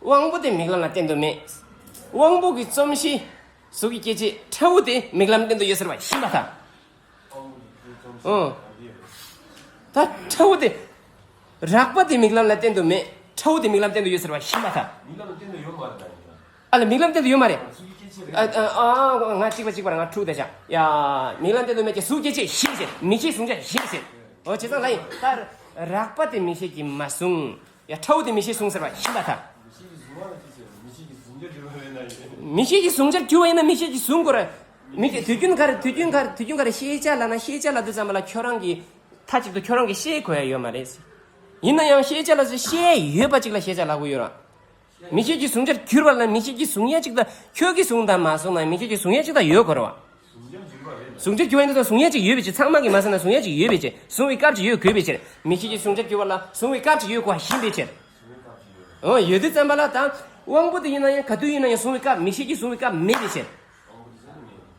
དབང་པོ་དེ་མིག་ལམ་ལ་བརྟེན་དུ་མེད། དབང་པོ་གི་རྩོམ་གཞི་གཟུགས་ཀྱི་སྐྱེ་མཆེད་ཕྲ་བོ་དེ་མིག་ལམ་བརྟེན་དུ་ཡོད་ཟེར་བ་ཤེས་པ་ད། ཨོ། ད་ཕྲ་བོ་དེ། རགས་པ་དེ་མིག་ལམ་ལ་བརྟེན་དུ་མེད། ཕྲ་བོ་དེ་མིག་ལམ་བརྟེན་དུ་ཡོད་ཟེར་བ་ཤེས་པ་ད། མིག་ལམ་ལ་བརྟེན་དུ་ཡོད་མ་རེད་ད་ཡིན་ན། ཨ་ལ་མིག་ལམ་བརྟེན་དུ་ཡོད་མ་རེད། གཟུགས་ཀྱི་སྐྱེ་མཆེད་རེད། ཨ་ཨ་ཨ་ང་གཅིག་པ་གཅིག་པ་ར་ང་འཁྲུག་བསྡད་ཤག་ཡ། མིག་ལམ་བརྟེན་དུ་མེད་ཀྱི་གཟུགས་སྐྱེ་མཆེད་ཤེས་ཟེར། མིག་ཤེས་གཟུང་བྱ་ཤེས་ཟེར། ཨོ་བྱས་ཙང་ལ་ཡིན་ད། རགས་པ་དེ་མིག་ཤེས་ཀྱིས་མ་གཟུང་། ཡ་ཕྲ་བོ་དེ་མིག་ཤེས་གཟུང་ཟེར་བ་ཤེས་པ་ད། མིག་ཤེས་ཀྱིས་གཟུང་བ་ལ་ཅི་བྱེད། མིག་ཤེས་ཀྱིས་གཟུང་རྒྱུ་འགྱུར་བ་མེད་ན་ཡིན། མིག་ཤེས་ཀྱིས་གཟུང་བྱར་གྱུར་བ་ཡིན་ན་མིག་ཤེས་ཀྱིས་གཟུང་དགོས་རེད། མིག་གིས་དུས་རྒྱུན་ག་རེ་དུས་རྒྱུན་ག་རེ་དུས་རྒྱུན་ག་རེ་ཤེས་བྱ་ལབ་ན་ཤེས་བྱ་ལབ་དུས་ཙམ་པ་ལ་ཁྱོད་རང་གིས་མཐའ་གཅིག་ཏུ་ཁྱོད་རང་གིས་ཤེས་དགོས་ཡ་ཡོད་མ་རེད། ཡིན་ན་ཡང་ཤེས་བྱ་ལབ་ཚེ་ཤེས་ཡོད་པ་ཅིག་ལ་ཤེས་བྱ་ལབ་དགོས་ཡོད་རེད། མིག་ཤེས་ཀྱིས་གཟུང་བྱར་གྱུར་པ་ལ་མིག་ཤེས་ཀྱིས་གཟུང་ཡ་ཅིག་དང་ཁྱོད་ཀྱིས་གཟུང་དང་མ་གཟུང་དང་མིག་ཤེས་ཀྱིས་གཟུང་ཡ་ཅིག་དང་ཡོད་དགོས་རེད་བ། གཟུང་བྱར་གྱུར་པ་ཡིན་ན་ད་གཟུང་ཡ་ཅིག་ཡོད་པའི་ཕྱིར། ཚང་མ་གིས་མ་གཟུང་ན་གཟུང་ཡ་ཅིག་ཡོད་པའི་ཕྱིར། གཟུང་བའི་སྐབས་ཅིག་ཡོད་དགོས་པའི་ཕྱིར། མིག་ཤེས་ཀྱིས་གཟུང་བྱར་གྱུར་པ་ལ་གཟུང་བའི་སྐབས་ཅིག་ཡོད་དགོས་པ་ཤེས་པའི་ཕྱིར། འོ་ཡོད་དུས་ཙམ་པ་ལ་ད་དབང་པོ་དེ་ཡིན་ན་ཡང་ག་དུས་ཡིན་ན་ཡང་གཟུང་བའི་སྐབས་མིག་ཤེས་ཀྱིས་གཟུང་བའི་སྐབས་མེད་པའི་ཕྱིར།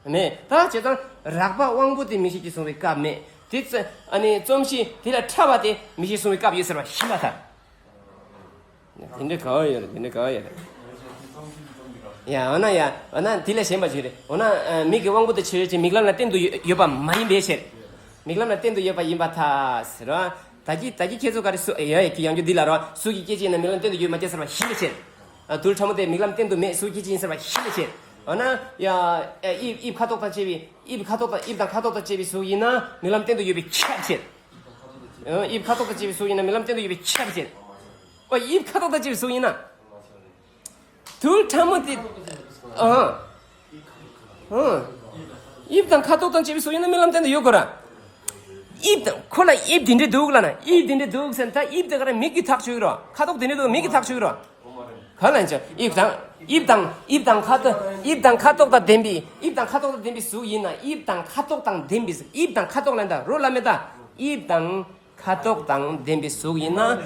མེད། ད་བྱས་ཙང་རགས་པ་དབང་པོ་དེ་མིག་ཤེས་ཀྱིས་གཟུང་བའི་སྐབས་མེད། དེ་ཚེ་ཨ་ནི་རྩོམ་གཞི་དེ་ལས་ཕྲ་བ་དེ་མིག་ཤེས་གཟུང་བའི་སྐབས་ཡོད་ཟེར་བ་ཤེས་པ་ད། དེ་འདྲའི་ག་བ་ཡོད་རེད། དེ་འདྲའི་ག་བ་ཡོད་རེད། ཡ་འོ་ན་ཡ་འོ་ན་དེ་ལས་གཞན་པ་ཞིག་རེད། འོ་ན་ཨ་མིག་གི་དབང་པོ་དེ་ཆོས་ཅན་མིག་ལམ་ལ་བརྟེན་དུ་ཡོད་ཡོད་པ་མ་ཡིན་པའི་ཕྱིར། མིག་ལམ་ལ་བརྟེན་དུ་ཡོད་པ་ཡིན་པར་ཐལ་ཟེར་བ། ད་གི་ད་གི་ཁྱེད་ཚོ་ག་རེ་སུ་ཡ་ཡ་གི་ཡང་རྒྱུ་འདི་ལ་རོ་གཟུགས་ཀྱི་སྐྱེ་མཆེད་ན་མིག་ལམ་བརྟེན་དུ་ཡོད་མ་ཁྱབ་ཟེར་བ་ཤེས་པའི་ཕྱིར། ཨ་རྡུལ་ཕྲ་མོ་དེ་མིག་ལམ་བརྟེན་དུ་མེད། གཟུགས་སྐྱེ་མཆེད་ཡིན་ཟེར་བ་ཤེས་པའི་ཕྱིར། འོ་ན་ཡ་ཨ་དབྱིབས་དབྱིབས་ཁ་དོག་དང་བཅས་པའི་དབྱིབས་ཁ་དོག་དང་དབྱིབས་དང་ཁ་དོག་དང་བཅས་པའི་གཟུགས་ཡིན་ན་མིག་ལམ་བརྟེན་དུ་ཡོད་པས་ཁྱབ་ཕྱིར། ཨ་དབྱིབས་ཁ་དོག་དང་བཅས་པའི་གཟུགས་ཡིན་ན་མིག་ལམ་བརྟེན་དུ་ཡོད་པས་ཁྱབ་ཕྱིར། ཨོ་དབྱིབས་ཁ་དོག་དང་བཅས་པའི་གཟུགས་ཡིན་ན། རྡུལ་ཕྲ་མོ་དེ། ཨ། ཨ། དབྱིབས་དང་ཁ་དོག་དང་བཅས་པའི་གཟུགས་ཡིན་ན་རྨི་ལམ་སྟེང་དུ་ཡོད་དགོས་ར། དབྱིབས་དང་ཁོ་ལ་དབྱིབས་དེ་འདྲས་འདུག་ལབ་ན་དབྱིབས་དེ་འདྲས་འདུག་ཟེར་ན་ད་དབྱིབས་དེ་ག་རེ་མིག་གིས་ཐག་ཆོད་ཀྱི་རོ། ཁ་དོག་དེ་འདྲས་འདུག་མིག་གིས་ཐག་ཆོད་ཀྱི་རོ། ག་ལ་ཡིན་ཅག་དབྱིབས་དང་དབྱིབས་དང་དབྱིབས་དང་ཁ་དོག་དབྱིབས་དང་ཁ་དོག་དང་ལྡན་པའི་དབྱིབས་དང་ཁ་དོག་དང་ལྡན་པའི་གཟུགས་ཡིན་ན་དབྱིབས་དང་ཁ་དོག་དང་ལྡན་པའི་གཟུགས་དབྱིབས་དང་ཁ་དོག་ལ་ད་རོ་ལ་མེ་ད་དབྱིབས་དང་། ཁ་དོག་དང་ལྡན་པའི་གཟུགས་ཡིན་ན།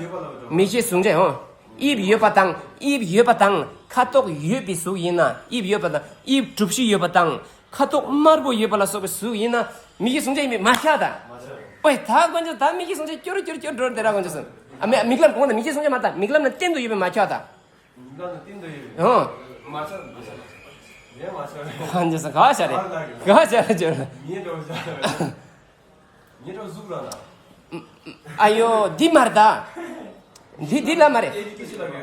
མིག་ཤེས་གཟུང་བྱ་ཡང་། དབྱིབས་ཡོད་པ་དང་དབྱིབས་ཡོད་པ་དང་ཁ་དོག་ཡོད་པའི་གཟུགས་ཡིན་ན། དབྱིབས་ཡོད་པ་དང་དབྱིབས་གྲུ་བཞི་ཡོད་པ་དང་ཁ་དོག་དམར་པོ་ཡོད་པ་ལ་སོགས་པའི་གཟུགས་ཡིན་ན། མིག་ཤེས་གཟུང་བྱ་ཡིན་པས་མ་ཁྱབ་ད། ཨོའི་ད་དཀོན་མཆོག་ད་མིག་ཤེས་གཟུང་བྱ་སྐྱོ་རུ་སྐྱོ་རུ་སྐྱོ་རུ་འགྲོ་རུ་དེ་ར་དཀོན་མཆོག་གསུངས། ཨ་མེ་མིག་ལམ་གོང་ན་མིག་ཤེས་གཟུང་བྱ་མ་ད་མིག་ལམ་ན་བརྟེན་དུ་ཡོད་པས་མ་ཁྱབ་ད། ཡང་། ཨ་ནི་ས་ག་བ་ཤ་རེད། ག་བ་ཤ་རེད་ཅོ། ཨ་ཡོ་འདི་མར་ད། འདི་འདི་ལ་མ་རེད།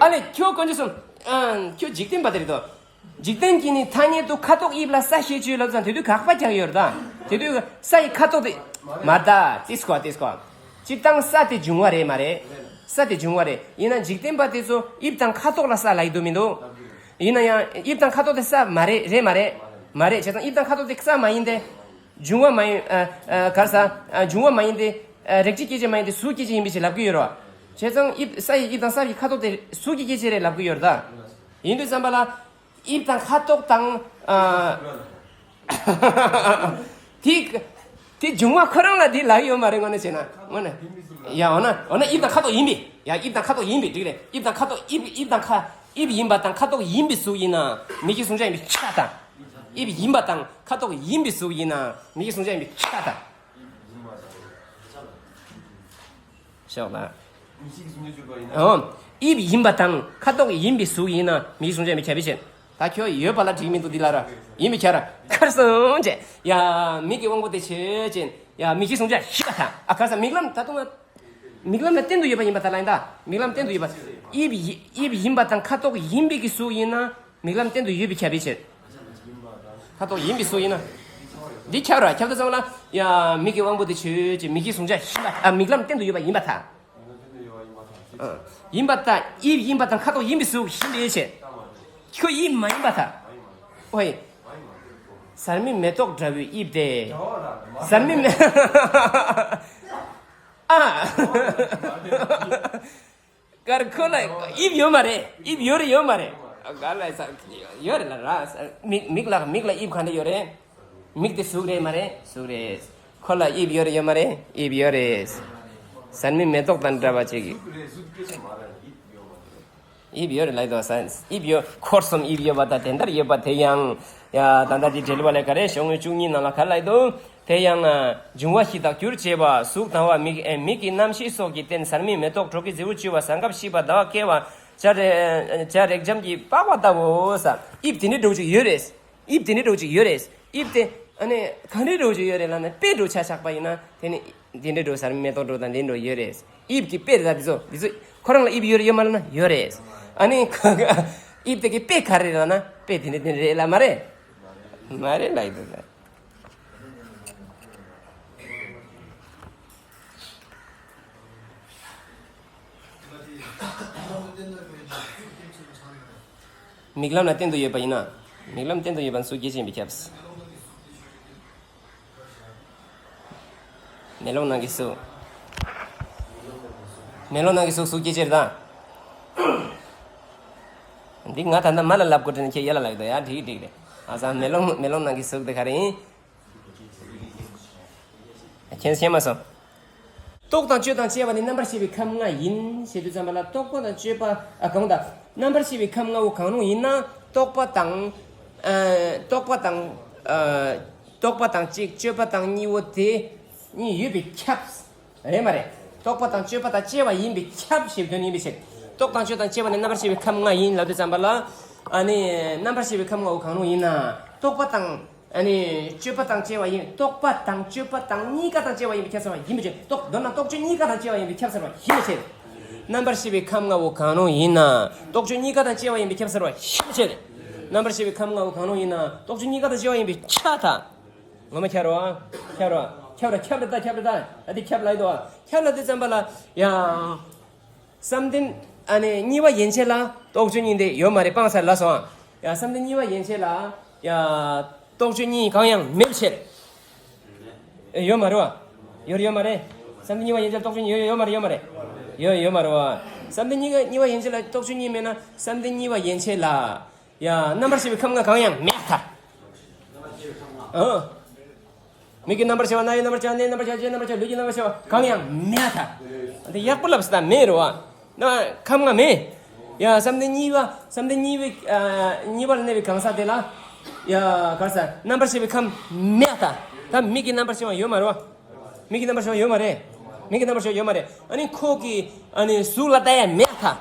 ཨ་ལེ་ཁྱོད་དཀོན་མཆོག་གསུངས། ཨ་ཁྱོད་འཇིག་རྟེན་པ་དེ་རེད་དོ། འཇིག་རྟེན་གྱི་ནི་ཐ་སྙད་དུ་ཁ་དོག་དབྱིབས་ལ་ས་ཞེས་བརྗོད་ལབ་ཙང་དེ་དུས་དགག་པ་རྒྱག་ཡོད་རེད་ད། དེ་དུས་ས་ཡི་ཁ་དོག་དེ་མར་ད་ཏིས་ཀོ་ཏིས་ཀོ། སྤྱིར་བཏང་ས་དེ་འབྱུང་བ་རེད་མ་རེད། ས་དེ་འབྱུང་བ་རེད། ཡིན་ན་འཇིག་རྟེན་པ་དེ་ཚོ་དབྱིབས་དང་ཁ་དོག་ལ་ས་ལབ་ཀྱི་འདུག་མི་འདུག་ཡིན་ན་ཡང་དབྱིབས་དང་ཁ་དོག་དེ་ས་མ་རེད་རེད་མ་རེད། མ་རེད་བྱས་ཙང་དབྱིབས་དང་ཁ་དོག་དེ་ས་མ་ཡིན་ཏེ། འབྱུང་བ་མ་ཡིན་ཨ་ཨ་ག་རེ་ཟ་ཨ་འབྱུང་བ་མ་ཡིན་ཏེ། ཨ་རེག་བྱའི་སྐྱེ་མཆེད་མ་ཡིན་ཏེ་གཟུགས་སྐྱེ་མཆེད་ཡིན་པའི་ཕྱིར་ལབ་ཀྱི་ཡོད་རེད་བ། བྱས་ཙང་དབྱིབས་ས་ཡི་དབྱིབས་དང་ས་ཡི་ཁ་དོག་དེ་གཟུགས་ཀྱི་སྐྱེ་མཆེད་རེད་ལབ་ཀྱི་ཡོད་རེད་ད། ཡིན་དུས་ཙམ་པ་ལ། དབྱིབས་དང་ཁ་དོག་དང་། ཨ། དེ། དེ་འབྱུང་བ་ཁོ་རང་ལ་དེ་ལབ་ཡོད་མ་རེད་དངོས་གནས་བྱས་ན། དངོས་གནས། ཡ་འོ་ན་འོ་ན་དབྱིབས་དང་ཁ་དོག་ཡིན་པས། ཡ་དབྱིབས་དང་ཁ་དོག་ཡིན་པས་འགྲིག་རེད། དབྱིབས་དང་ཁ་དོག་དབྱིབས་དབྱིབས་དང་ཁ། དབྱིབས་ཡིན་པ་དང་ཁ་དོག་ཡིན་པའི་གཟུགས་ཡིན་ན་མིག་གི་གཟུང་བྱ་ཡིན་པའི་ཁྱབ་པ་དང་། དབྱིབས་ཡིན་པ་དང་ཁ་དོག་ཡིན་པའི་གཟུགས་ཡིན་ན་མིག་གི་གཟུང་བྱ་ཡིན་པའི་ཁྱབ་པ་དང་། ཤོག་ལ། ཨོ། དབྱིབས་ཡིན་པ་དང་ཁ་དོག་ཡིན་པའི་གཟུགས་ཡིན་ན་མིག་གི་གཟུང་བྱ་ཡིན་པའི་ཁྱབ་པའི་ཕྱིར། ད་ཁྱོད་ཡོད་པ་ལ་འགྲིག་མི་འདུག་འདི་ལ་ར། ཡིན་པའི་ཁྱབ་ར། ཁར་སོང་བྱས། ཡ། མིག་གི་དབང་པོ་དེ་ཆོས་ཅན། ཡ། མིག་གི་གཟུང་བྱ་ཞིག་པ་དང་། ཨ། ཁར་སོང་མིག་ལམ་ད་དུང་། མིག་ལམ་ལ་བརྟེན་དུ་ཡོད་པ་ཡིན་པ་དང་ལ་ཡིན་ད། མིག་ལམ་བརྟེན་དུ་ཡོད་པ། དབྱིབས་ཡི་དབྱིབས་ཡིན་པ་དང་ཁ་དོག་ཡིན་པའི་གི་གཟུགས་ཡིན་ན་མིག་ལམ་བརྟེན་དུ་ཡོད་པའི་ཁྱབ་པའི་ཕྱིར། ཁ་དོག་ཡིན་པའི་གཟུགས་ཡིན་ན། འདི་ཁྱབ་ར་ཁྱབ་དུ་ཙམ་ལ། ཡ། མིག་གི་དབང་པོ་དེ་ཆོས་ཅན། མིག་གི་གཟུང་བྱ་ཡིན་པ། ཨ། མིག་ལམ་བརྟེན་དུ་ཡོད་པ་ཡིན་པ་དང་། ཨ། ཡིན་པ་དང་དབྱིབས་ཡིན་པ་དང་ཁ་དོག་ཡིན་པའི་གཟུགས་ཡིན་པའི་ཕྱིར། ཁྱོད་དབྱིབས་མ་ཡིན་པ་དང་། ཨོ་ཡེ། ཟར་མའི་མེ་ཏོག་འདྲ་བོའི་དབྱིབས་དེ། ཟར་མའི་མེ། ཨ། ཀར་ཁོ་ལ་དབྱིབས་ཡོད་མ་རེད། དབྱིབས་ཡོད་རེད་ཡོད་མ་རེད། ཨ། ག་ལ་ས་ཡོད་རེད་ལ་ར། མིག་མིག་ལ་མིག་ལ་དབྱིབས་ག་འདྲ་ཡོད་རེད། མིག་དེ་གཟུགས་རེད་མ་རེད། གཟུགས་རེད། ཁོ་ལ་དབྱིབས་ཡོད་རེད་ཡོད་མ་རེད། དབྱིབས་ཡོད་རེད། ཟར་མའི་མེ་ཏོག་དང་འདྲ་བ་ཅིག་གི། དབྱིབས་ཡོད་རེད་ལ་དོ་ས། དབྱིབས་ཡོད། འཁོར་གསུམ་དབྱིབས་ཡོད་པ་དང་དེ་ལྟར་ཡོད་པ་དེ་ཡང་། ཡ། ད་ལྟ་འདི་འབྲེལ་བ་ལས་ག་རེ་ཞོག་ངོས་བཅུ་གཉིས་ནང་ལ་ག་ལ་ཡོད་དོ། དེ་ཡང་། འབྱུང་བ་བཞི་དག་གྱུར་བྱེད་པ། གཟུགས་དང་བ། མིག་ཨེ། མིག་གི་རྣམ་ཤེས་སོགས་ཀྱིས་བརྟེན་ཟར་མའི་མེ་ཏོག་དྲོ་སྐྱེད་རྫི་བོ་བཅུ་པ། གཟའ་འཁོར་བཞི་པ། ཟླ་བ་བསྐལ་བ། བྱ་རེ་བྱ་རེག་འཇམ་གྱི་པགས་པ་ལྟ་བུ་ས། དབྱིབས་དེ་འདྲའི་འདྲ་བོ་ཅིག་ཡོད་རེད། དབྱིབས་དེ་འདྲའི་འདྲ་བོ་ཅིག་ཡོད་རེད། དབྱིབས་དེ་ཨ་ནི་ག་འདྲའི་འདྲ་བོ་ཅིག་ཡོད་རེད་ལབ་ན། དཔེ་འདྲ་བོ་ཆ་བཞག་པ་ཡིན་ན་དེ་ནི་འདི་འདྲའི་འདྲ་བོ་ཟར་མའི་མེ་ཏོག་འདྲ་བོ་དང་དེ་འདྲ་བོ་ཡོད་རེད། དབྱིབས་ཀྱི་དཔེ་རེད་ད། འདི་ཚོ་འདི་ཚོ་ཁོ་རང་ལ་དབྱིབས་ཡོད་རེད་ཡོད་མ་རེད་ལབ་ན་ཡོད་རེད། ཨ་ནི་དབྱིབས་དེ་གི་དཔེ་ག་རེ་རེད་ལབ་ན། དཔེ་དེ་འདྲ་དེ་འདྲ་རེད་ལབ་མ་རེད། མ་རེད་ལབ་ཡོད་ད། མིག་ལམ་ལ་བརྟེན་དུ་ཡོད་པ་ཡིན་ན། མིག་ལམ་བརྟེན་དུ་ཡོད་པ་ནི་གཟུགས་སྐྱེ་མཆེད་ཡིན་པས་ཁྱབ། མེ་ལོང་ནང་གི་གཟུགས། མེ་ལོང་ནང་གི་གཟུགས་གཟུགས་སྐྱེ་མཆེད་རེད་ད། འདི་ང་ད་ལྟ་མ་ལ་ལབ་དགོས་དྲན་ཁྱེད་ཡ་ལ་ལབ་ཡོད་ད། ཡ། འགྲིག་འགྲིག་རེད། ཨ་ཙང་། མེ་ལོང་མེ་ལོང་ནང་གི་གཟུགས་དེ་ག་རེ་ཡིན། ཁྱེད་ཤེས་མ་སོང་། རྟོག་དང་དཔྱོད་དང་བཅས་པ་ནི་རྣམ་པར་ཤེས་པའི་ཁམས་ལྔ་ཡིན་ཞེས་དུས་ཙམ་པ་ལ། རྟོག་པ་དང་དཔྱོད་པ། ཨ། གང་དང་། རྣམ་པར་ཤེས་པའི་ཁམས་ལྔ་བོ་གང་རུང་ཡིན་ན་རྟོག་པ་དང་། ཨ། རྟོག་པ་དང་། ཨ། རྟོག་པ་དང་གཅིག་དཔྱོད་པ་དང་གཉིས་པོ་དེ་གཉིས་ཡོད་པས་ཁྱབ། རེད་མ་རེད། རྟོག་པ་དང་དཔྱོད་པ་དང་བཅས་པ་ཡིན་པས་ཁྱབ་ཞེས་པའི་དོན་ཡིན་པའི་ཕྱིར། རྟོག་དང་དཔྱོད་དང་བཅས་པ་ནི་རྣམ་པར་ཤེས་པའི་ཁམས་ལྔ་ཡིན་ལབ་དུས་ཙམ་པ་ལ། ཨ་ནི་རྣམ་པར་ཤེས་པའི་ཁམས་ལྔ་བོ་གང་རུང་ཡིན་ན་རྟོག་པ་དང་། ཨ་ནི་དཔྱོད་པ་དང་བཅས་པ་ཡིན། རྟོག་པ་དང་དཔྱོད་པ་དང་གཉིས་ཀ་དང་བཅས་པ་ཡིན་པས་ཁྱབ་ཟེར་བ་ཡིན་པའི་ཕྱིར། རྟོག་མདོར་ན་རྟོག་དཔྱོད་གཉིས་ཀ་དང་བཅས་པ་ཡིན་པས་ཁྱབ་ཟེར་བ་ཡིན་པའི་ཕྱིར། རྣམ་པར་ཤེས་པའི་ཁམས་ལྔ་བོ་གང་རུང་ཡིན་ན་རྟོག་དཔྱོད་གཉིས་ཀ་དང་བཅས་པ་ཡིན་པས་ཁྱབ་ཟེར་བ་ཡིན་པའི་ཕྱིར། རྣམ་པར་ཤེས་པའི་ཁམས་ལྔ་བོ་གང་རུང་ཡིན་ན་རྟོག་དཔྱོད་གཉིས་ཀ་དང་བཅས་པ་ཡིན་པས་ཁྱབ་ད། ངོ་མ་ཁྱབ་རེད་བ། ཁྱབ་རེད་བ། ཁྱབ་རེད། ཁྱབ་རེད་ད། ཁྱབ་རེད་ད། ཨ་དེ་ཁྱབ་ལ་ཡོད་དོ། ཁྱབ་ལ་དུས་ཙམ་པ་ལ་ཡང་། བསམ་གཏན་ཨ་ནི་གཉིས་པ་ཡན་ཆད་ལ་རྟོག་དཔྱོད་གཉིས་དེ་ཡོད་མ་རེད། སྤང་ཚར་ལ་སོང་ཨ། ཡང་བསམ་གཏན་གཉིས་པ་ཡན་ཆད་ལ་ཡང་རྟོག་དཔྱོད་གཉིས་གང་ཡང་མེད་པའི་ཕྱིར། ཨེ། ཡོད་མ་རེད་བ། ཡོད་རེད་ཡོད་མ་རེད། བསམ་གཏན་གཉིས་པ་ཡན་ཆད་ལ་རྟོག་དཔྱོད་གཉིས་ཡོད་ཡོད་མ་རེད་ཡོད་མ་རེད། ཡོད་ཡོད་མ་རེད་བ། བསམ་གཏན་གཉིས་ཀ་གཉིས་པ་ཡན་ཆད་ལ་རྟོག་དཔྱོད་གཉིས་མེད་ན་བསམ་གཏན་གཉིས་པ་ཡན་ཆད་ལ། ཡ། རྣམ་པར་ཤེས་པའི་ཁམས་ལྔ་གང་ཡང་མེད་ཐལ། ཨ། མིག་གི་རྣམ་པར་ཤེས་པ། རྣ་ཡི་རྣམ་པར་ཤེས་པ། སྣའི་རྣམ་པར་ཤེས་པ། ལྕེའི་རྣམ་པར་ཤེས་པ། ལུས་ཀྱི་རྣམ་པར་ཤེས་པ། ལུས་ཀྱི་རྣམ་པར་ཤེས་པ་གང་ཡང་མེད་ཐལ། འདི་ཡག་པོ་ལབ་ས་ད་མེད་རེད་བ། ན་ཁམས་ལྔ་མེད། ཡ། བསམ་གཏན་གཉིས་པ། བསམ་གཏན་གཉིས་པའི། ཨ། གཉིས་པ་ལ་གནས་པའི་གང་ཟག་དེ་ལ། ཡ། ག་རེ་ཟེར། རྣམ་པར་ཤེས་པའི་ཁམས་མེད་ཐལ། ད་མིག་གི་རྣམ་པར་ཤེས་པ་ཡོད་མ་རེད་བ། མིག་གི་རྣམ་པར་ཤེས་པ་ཡོད་མ་རེད། མིག་གི་རྣམ་པར་ཤེས་པ་ཡོད་མ་རེད། ཨ་ནི་ཁོ་གི་ཨ་ནི་གཟུགས་ལ་ལྟ་ཡ་མེད་ཐལ།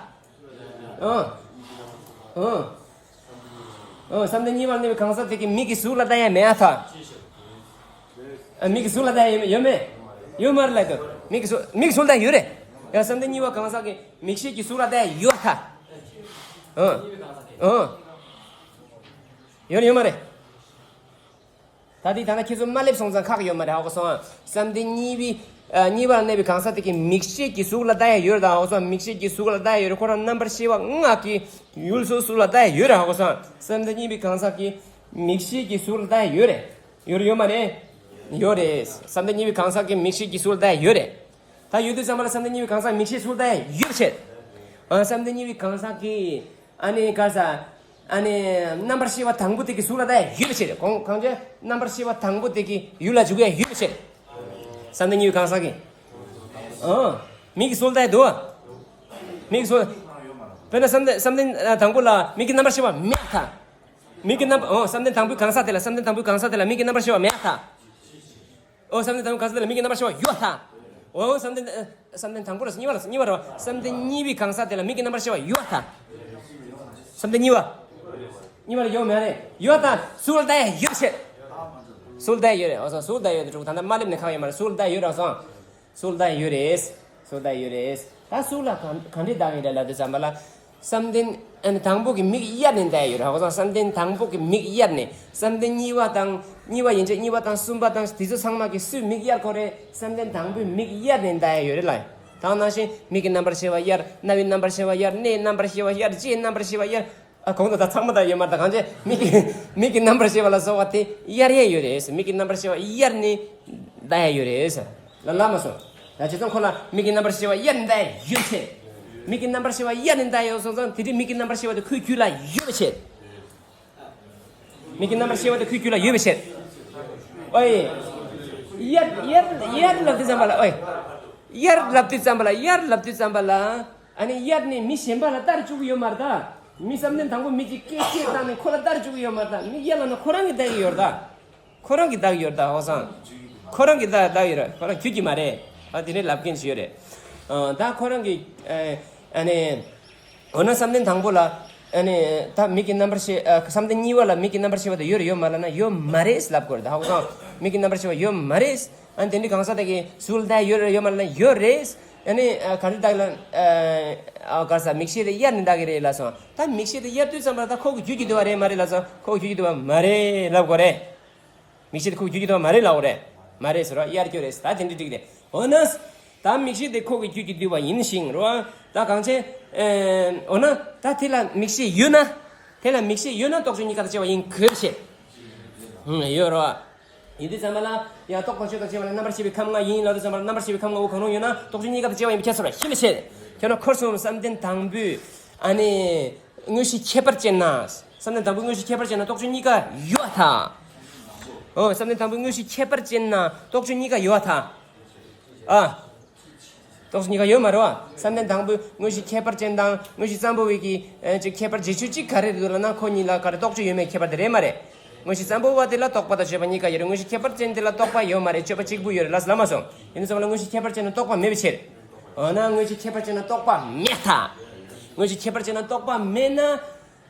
ཨ། ཨ། ཨ། བསམ་གཏན་གཉིས་པར་གནས་པའི་གང་ཟག་དེ་གིས་མིག་གིས་གཟུགས་ལ་ལྟ་ཡ་མེད་ཨ་ཐལ། ཨ། མིག་གིས་གཟུགས་ལ་ལྟ་ཡ་ཡོད་མེད། ཡོད་མ་རེད་ལབ་དོ། མིག་གིས་གཟུགས་མིག་གིས་གཟུགས་ལ་ལྟ་ཡ་ཡོད་རེད། ཡང་བསམ་གཏན་གཉིས་པ་གང་ཟག་གིས་མིག་ཤེས་ཀྱིས་གཟུགས་ལ་ལྟ་ཡ་ཡོད་ཐལ། ཨ། ཨ། ཡོད་རེད་ཡོད་མ་རེད། ད་དེ་ད་ནི་ཁྱེད་ཚོ་མ་སླེབས་སོང་ཙང་ཁག་ཡོད་མ་རེད་ཧ་གོ་སོང་ཨ། བསམ་གཏན་གཉིས་པའི། ཨ། གཉིས་པར་གནས་པའི་གང་ཟག་དེ་གིས་མིག་ཤེས་ཀྱིས་གཟུགས་ལ་ལྟ་ཡ་ཡོད་རེད་ད་ཧ་གོ་སོང་། མིག་ཤེས་ཀྱིས་གཟུགས་ལ་ལྟ་ཡ་ཡོད་རེད། ཁོ་རང་རྣམ་པར་ཤེས་པ་ལྔ་གིས་ཡུལ་སོ་སོ་ལ་ལྟ་ཡ་ཡོད་རེད་ཧ་གོ་སོང་ཨ། བསམ་གཏན་གཉིས་པའི་གང་ཟག་གིས་མིག་ཤེས་ཀྱིས་གཟུགས་ལ་ལྟ་ཡ་ཡོད་རེད། ཡོད་རེད་ཡོད་མ་རེད། ཡོད་རེད། བསམ་གཏན་གཉིས་པའི་གང་ཟག་གིས་མིག་ཤེས་ཀྱིས་གཟུགས་ལ་ལྟ་ཡ་ཡོད་རེད། ད་ཡོད་དུས་ཙམ་པ་ལ་བསམ་གཏན་གཉིས་པའི་གང་ཟག་མིག་ཤེས་གཟུགས་ལ་ལྟ་ཡ་ཡོད་པའི་ཕྱིར། ཨ། བསམ་གཏན་གཉིས་པའི་གང་ཟག་གིས། ཨ་ནི་ག་རེ་ཟེར། ཨ་ནི་རྣམ་པར་ཤེས་པ་དང་པོ་དེ་གིས་གཟུགས་ལ་ལྟ་ཡ་ཡོད་པའི་ཕྱིར། གང་གང་ཅི། རྣམ་པར་ཤེས་པ་དང་པོ་དེ་གིས་ཡུལ་ལ་འཇུག་ཡ་ཡོད་པའི་ཕྱིར། བསམ་གཏན་གཉིས་པའི་གང་ཟག་གིས། ཨ། མིག་གིས་གཟུགས་ལ་ལྟ་ཡ་འདུག་ཨ། མིག་གིས་གཟུགས། དཔེར་ན་བསམ་གཏན་བསམ་གཏན་ཨ་དང་པོ་ལ་མིག་གི་རྣམ་པར་ཤེས་པ་མེད་ད། མིག་གི་རྣམ་པ་ཨོ་བསམ་གཏན་དང་པོའི་གང་ཟག་དེ་ལ་བསམ་གཏན་དང་པོའི་གང་ཟག་དེ་ལ་མིག་གི་རྣམ་པར་ཤེས་པ་མེད་ད། ཨོ་བསམ་གཏན་དང་པོའི་གང་ཟག་དེ་ལ་མིག་གི་རྣམ་པར་ཤེས་པ་ཡོད་ད། ཨོ་བསམ་གཏན་ཨ་བསམ་གཏན་དང་པོ་ལ་གཉིས་པ་ལ་གཉིས་པ་རེད་བ། བསམ་གཏན་གཉིས་པའི་གང་ཟག་དེ་ལ་མིག་གི་རྣམ་པར་ཤེས་པ་ཡོད་ད། བསམ་གཏན་གཉིས་པ། གཉིས་པ་ལ་ཡོད་མེད་རེད། ཡོད་ད། གཟུགས་ལ་ད་ཡོད་བཤད། གཟུགས་ལ་ད་ཡོད་རེད། ཨོ་སོ་གཟུགས་ལ་ད་ཡོད་དེ་ཕྲུ་གུ་ད་ལྟ་མ་སླེབས་ནས་ཁག་ཡོད་མ་རེད། གཟུགས་ལ་ད་ཡོད་རེད་སོང་། གཟུགས་ལ་ད་ཡོད་རེད། གཟུགས་ལ་ད་ཡོད་རེད། ད་གཟུགས་ལ་གང་གང་འདྲས་ད་གི་རེད་ལབ་དུས་ཙམ་པ་ལ། བསམ་གཏན་ཨ་ནི་དང་པོ་གི་མིག་གཡར་ནས་ད་ཡོད་རེད། ཧ་གོ་སོང་། བསམ་གཏན་དང་པོ་གི་མིག་གཡར་ནས། བསམ་གཏན་གཉིས་པ་དང་གཉིས་པ་ཡན་ཆད་གཉིས་པ་དང་གསུམ་པ་དང་དེ་ཚོ་ཚང་མ་གི་སུས་མིག་གཡར་གོ་རེད། བསམ་གཏན་དང་པོའི་མིག་གཡར་ནས་ད་ཡོད་རེད་ལ། ད་ནང་བཞིན་མིག་གི་རྣམ་པར་ཤེས་པ་གཡར། རྣ་བའི་རྣམ་པར་ཤེས་པ་གཡར། སྣའི་རྣམ་པར་ཤེས་པ་གཡར། ལྕེའི་རྣམ་པར་ཤེས་པ་གཡར། ཨ་གོང་དུ་ད་ཚང་མ་ད་ཡོད་མ་རེད། ད་གང་བྱས་མིག་གི་མིག་གི་རྣམ་པར་ཤེས་པ་ལ་སོགས་པ་དེ་གཡར་ཡས་ཡོད་རེད། མིག་གི་རྣམ་པར་ཤེས་པ་གཡར་ནས་ད་ཡས་ཡོད་རེད། ལ་ལ་མ་སོང་། ད་བྱས་ཙང་ཁོ་ལ་མིག་གི་རྣམ་པར་ཤེས་པ་གཡར་ནས་ད་ཡས་ཡོད་བྱས། མིག་གི་རྣམ་པར་ཤེས་པ་གཡར་ནས་ད་ཡོད་སོང་ཙང་དེ་དུས་མིག་གི་རྣམ་པར་ཤེས་པ་དེ་ཁོའི་རྒྱུད་ལ་ཡོད་བྱས། མིག་གི་རྣམ་པར་ཤེས་པ་དེ་ཁོའི་རྒྱུད་ལ་ཡོད་པའི་ཕྱིར། ཨོའི། གཡར་གཡར་གཡར་ལབ་དུས་ཙམ་པ་ལ་ཨོའི། གཡར་ལབ་དུས་ཙམ་པ་ལ་གཡར་ལབ་དུས་ཙམ་པ་ལ། ཨ་ནི་གཡར་ནི་མི་གཞན་པ་ལ་བལྟ་བཅུག་གི་ཡོད་མ་རེད་ད། མི་བསམ་གཏན་དང་པོ་མི་གཅིག་སྐད་ཆ་བཏང་ནས་ཁོ་ལ་བལྟ་བཅུག་གི་ཡོད་མ་རེད་ད། མིག་གཡར་ལབ་ན་ཁོ་རང་གིས་བལྟ་གི་ཡོད་རེད་ད། ཁོ་རང་གིས་བལྟ་གི་ཡོད་རེད་ད། ཧོ་སང་། ཁོ་རང་གིས་བལྟ་བལྟ་གི་ཡོད་རེད། ཁོ་རང་རྒྱུད་ཀྱི་མ་རེད། ཨ་དེ་འདྲའི་ལབ་མཁན་ཞིག་ཡོད་རེད། ཨ་ད་ཁོ་རང་གིས་ཨ་ཨ་ནི། འོ་ན་བསམ་གཏན་དང་པོ་ལ་ཨ་ནི་ད་མིག་གི་རྣམ་པར་ཤེས་ཨ་བསམ་གཏན་གཉིས་པ་ལ་མིག་གི་རྣམ་པར་ཤེས་པ་དེ་ཡོད་རེད་ཡོད་མ་རེད་ལབ་ན་ཡོད་མ་རེད་ལབ་དགོས་རེད། ད་ཧ་གོ་སོང་། མིག་གི་རྣམ་པར་ཤེས་པ་ཡོད་མ་རེད། ཨ་ནི་དེ་འདྲའི་གང་ཟག་དེ་གིས་གཟུགས་ལ་ད་ཡོད་རེད་ཡོད་མ་རེད་ལབ་ན་ཡོད་རེད། ཨ་ནི་ཨ་ག་རེ་ད་ལ་ཨ་ག་ས་མིག་ཤེས་དེ་གཡར་ནས་ད་གི་རེད་ལབ་སོང་། ད་མིག་ཤེས་དེ་གཡར་དུས་ཙམ་པ་ད་ཁོ་གི་རྒྱུད་ཀྱི་འདུ་བ་རེད་མ་རེད་ལབ་སོང་། ཁོ་གི་རྒྱུད་ཀྱི་འདུ་བ་མ་རེད་ལབ་དགོས་རེད། མིག་ཤེས་དེ་ཁོ་གི་རྒྱུད་ཀྱི་འདུ་བ་མ་རེད་ལབ་དགོས་རེད། མ་རེད་ཟེར་བ་གཡར་རྒྱུ་རེད། ད་དེ་འདྲ་འགྲིག་རེད། འོ་ན། ད་མིག་ཤེས་དེ་ཁོ་གི་རྒྱུད་ཀྱི་འདུས་པ་ཡིན་ཞིང་རོ། ད་གང་བྱས། ཨེ། འོ་ན་ད་དེ་ལ་མིག་ཤེས་ཡོད་ན། དེ་ལ་མིག་ཤེས་ཡོད་ན་རྟོགས་བྱ་གཉིས་ཀ་དང་བཅས་པ་ཡིན་དགོས་ཤེས། ཧུང་ཡོད་རོ། ཡིན་དུས་ཙམ་པ་ལ་ཡང་རྟོག་དང་དཔྱོད་དང་བཅས་པ་ལ་རྣམ་པར་ཤེས་པའི་ཁམས་ལྔ་ཡིན་ལབ་དུས་ཙམ་པ་ལ་རྣམ་པར་ཤེས་པའི་ཁམས་ལྔ་བོ་གང་རུང་ཡོད་ན་རྟོགས་བྱ་གཉིས་ཀ་དང་བཅས་པ་ཡིན་པས་ཁྱབ་སོང་ལ་ཤེས་མི་ཤེས། ཁྱོད་ན་འཁོར་གསུམ་བསམ་གཏན་དང་པོའི་ཨ་ནི། དངོས་གཞི་ཁྱད་པར་ཅན་ན། བསམ་གཏན་དང་པོའི་དངོས་གཞི་ཁྱད་པར་ཅན་ན་རྟོགས་བྱ་གཉིས་ཀ་ཡོད་ད། ཨོ་བསམ་གཏན་དང་པོའི་དངོས་གཞི་ཁྱད་པར་ཅན་ན་རྟོགས་བྱ་གཉིས་ཀ་ཡོད་ད། ཨ། རྟོགས་བྱ་གཉིས་ཀ་ཡོད་མ་རེད་བ། བསམ་གཏན་དང་པོའི་དངོས་གཞི་ཁྱད་པར་ཅན་དང་དངོས་གཞི་ཙམ་པོ་བའི་གི་ཨེ་ཅིག་ཁྱད་པར་འབྱེད་ཆོས་གཅིག་ག་རེ་རེད་འདུག་ལབ་ན་ཁོ་གཉིས་ལ་ག་རེ་རྟོགས་བྱ་ཡོད་མེད་ཁྱད་པར་དེ་རེད་མ་རེད། དངོས་གཞི་ཙམ་པོ་བ་དེ་ལ་རྟོག་པ་དང་དཔྱོད་པ་གཉིས་ཀ་ཡོད་རེད། དངོས་གཞི་ཁྱད་པར་ཅན་དེ་ལ་རྟོག་པ་ཡོད་མ་རེད། དཔྱོད་པ་གཅིག་པུ་ཡོད་རེད་ལབ་ལབ་མ་སོང་། ཡིན་ཙང་ལ་དངོས་གཞི་ཁྱད་པར་ཅན་ན་རྟོག་པ་མེད་པའི་ཕྱིར། འོ་ན་དངོས་གཞི་ཁྱད་པར་ཅན་ན་རྟོག་པ་མེད་ད། དངོས་གཞི་ཁྱད་པར་ཅན་ན་རྟོག་པ་མེད་ན།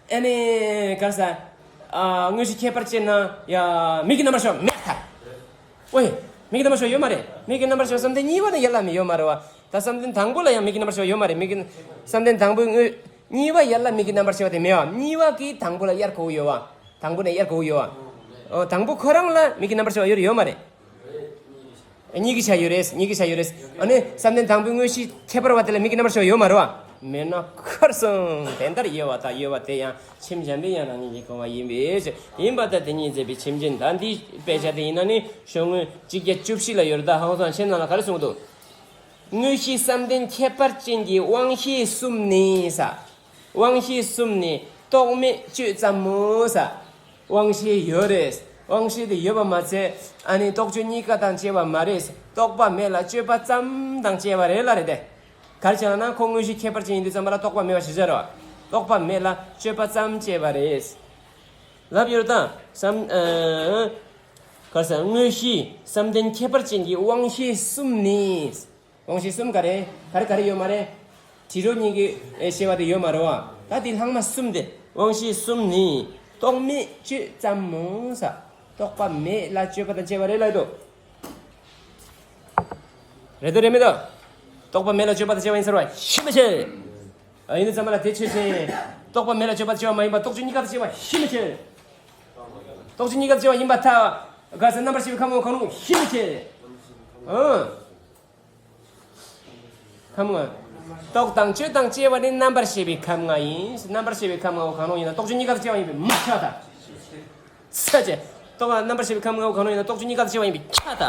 ཨ་ནི། ག་ས། ཨ། དངོས་གཞི་ཁྱད་པར་ཅན་ན་ཡ་མིག་གི་རྣམ་པར་ཤེས་པ་མེད་ད། ཨོའི། མིག་གི་རྣམ་པར་ཤེས་པ་ཡོད་མ་རེད། མིག་གི་རྣམ་པར་ཤེས་པ་བསམ་གཏན་གཉིས་པ་ནི་ཡར་ལ་མི་ཡོད་མ་རེད་བ། ད་བསམ་གཏན་དང་པོ་ལ་ཡང་མིག་གི་རྣམ་པར་ཤེས་པ་ཡོད་མ་རེད། མིག་གི། བསམ་གཏན་དང་པོའི་དངོས། གཉིས་པ་ཡར་ལ་མིག་གི་རྣམ་པར་ཤེས་པ་དེ་མེད་བ། གཉིས་པ་གི་དང་པོ་ལ་གཡར་དགོས་ཡོད་བ། དང་པོ་ནས་གཡར་དགོས་ཡོད་བ། ཨོ་དང་པོ་ཁོ་རང་ལ་མིག་གི་རྣམ་པར་ཤེས་པ་ཡོད་རེད་ཡོད་མ་རེད། གཉིས་ཀྱི་ཆ་ཡོད་རེད། གཉིས་ཀྱི་ཆ་ཡོད་རེད། ཨ་ནི་བསམ་གཏན་དང་པོའི་དངོས་གཞི་ཁྱད་པར་བ་དེ་ལ་མིག་གི་རྣམ་པར་ཤེས་པ་ཡོད་མ་རེད་བ། མེད་ན་ཁར་སང་དེ་ལྟར་དབྱེ་བ་དང་དབྱེ་བ་དེ་ཡང་ཁྱིམ་གཞན་པའི་ཡང་རང་ཉིད་ཀྱིས་གང་བ་ཡིན་པའི་ཕྱིར། ཡིན་པར་ཐལ། དེ་ཉིད་མཛད་པའི་ཁྱིམ་ཆེན་ད་འདིའི་དཔེ་ཆ་དེ་ཡིན་ན་ནི་ཤོག་ངོས་གཅིག་བརྒྱ་བཅུ་བཞི་ལ་ཡོད་རེད། ད་ཧང་སང་ཆེན་ནང་ལ་ག་རེ་གསུངས་འདུག་དངོས་གཞི་བསམ་གཏན་ཁྱད་པར་ཅན་གྱི་དབང་ཤེས་གསུམ་ནི་ས། དབང་ཤེས་གསུམ་ནི་རྟོག་མེད་དཔྱོད་ཙམ་མོ་ས། དབང་ཤེས་ཡོད་རེད། དབང་ཤེས་དེ་ཡོད་པ་མ་ཚད་ཨ་ནི་རྟོག་དཔྱོད་གཉིས་ཀ་དང་བཅས་པ་མ་རེད། རྟོག་པ་མེད་ལ་དཔྱོད་པ་ཙམ་དང་བཅས་པ་རེད་ལ་རེད་དེ། ག་རེ་བྱས་ལབ་ན་ཁོ་དངོས་གཞི་ཁྱད་པར་ཅན་ཡིན་དུས་ཙམ་པ་ལ་རྟོག་པ་མེད་པ་ཞིག་བྱ་རོགས། རྟོག་པ་མེད་ལ་དཔྱོད་པ་ཙམ་བཅས་པ་རེད། ལབ་ཡོད་དང་བསམ། ཨ། ག་རེ་ཟེར། དངོས་གཞི་བསམ་གཏན་ཁྱད་པར་ཅན་གྱི་དབང་ཤེས་གསུམ་ནི། དབང་ཤེས་གསུམ་ག་རེ། ག་རེ་ག་རེ་ཡོད་མ་རེད། དྲི་རོ་གཉིས་ཀྱི་ཨེ་ཤེས་པ་དེ་ཡོད་མ་རེད་བ། ད་དེ་ལྷག་མ་གསུམ་དེ། དབང་ཤེས་གསུམ་ནི། རྟོག་མེད་དཔྱོད་ཙམ་མོ་ས། རྟོག་པ་མེད་ལ་དཔྱོད་པ་དང་བཅས་པ་རེད་ལབ་འདུག་རེད་དོ་རེད་མེད་དོ། རྟོག་པ་མེད་ལ་དཔྱོད་པ་དང་བཅས་པ་ཡིན་ཟེར་བ་ཤི་མི་ཤེས། ཨ་ཡིན་དུས་ཙམ་པ་ལ་དེ་ཆོས་ཅན། རྟོག་པ་མེད་ལ་དཔྱོད་པ་དང་བཅས་པ་མ་ཡིན་པ་རྟོག་དཔྱོད་གཉིས་ཀ་དང་བཅས་པ་ཤི་མི་ཤེས། རྟོག་དཔྱོད་གཉིས་ཀ་དང་བཅས་པ་ཡིན་པར་ཐལ། ག་ས་རྣམ་པར་ཤེས་པའི་ཁམས་ངོ་བོ་གང་རུང་ཤི་མི་ཤེས། ཨང་། ཁམས་ལྔ། རྟོག་དང་དཔྱོད་དང་བཅས་པ་ནི་རྣམ་པར་ཤེས་པའི་ཁམས་ལྔ་ཡིན། རྣམ་པར་ཤེས་པའི་ཁམས་ལྔ་བོ་གང་རུང་ཡིན་ན་རྟོག་དཔྱོད་གཉིས་ཀ་དང་བཅས་པ་ཡིན་པས་མ་ཁྱབ་ད། ཚ་ཅེ། རྟོག་རྣམ་པར་ཤེས་པའི་ཁམས་ལྔ་བོ་གང་རུང་ཡིན་ན་རྟོག་དཔྱོད་གཉིས་ཀ་དང་བཅས་པ་ཡིན་པས་ཁྱབ་ད།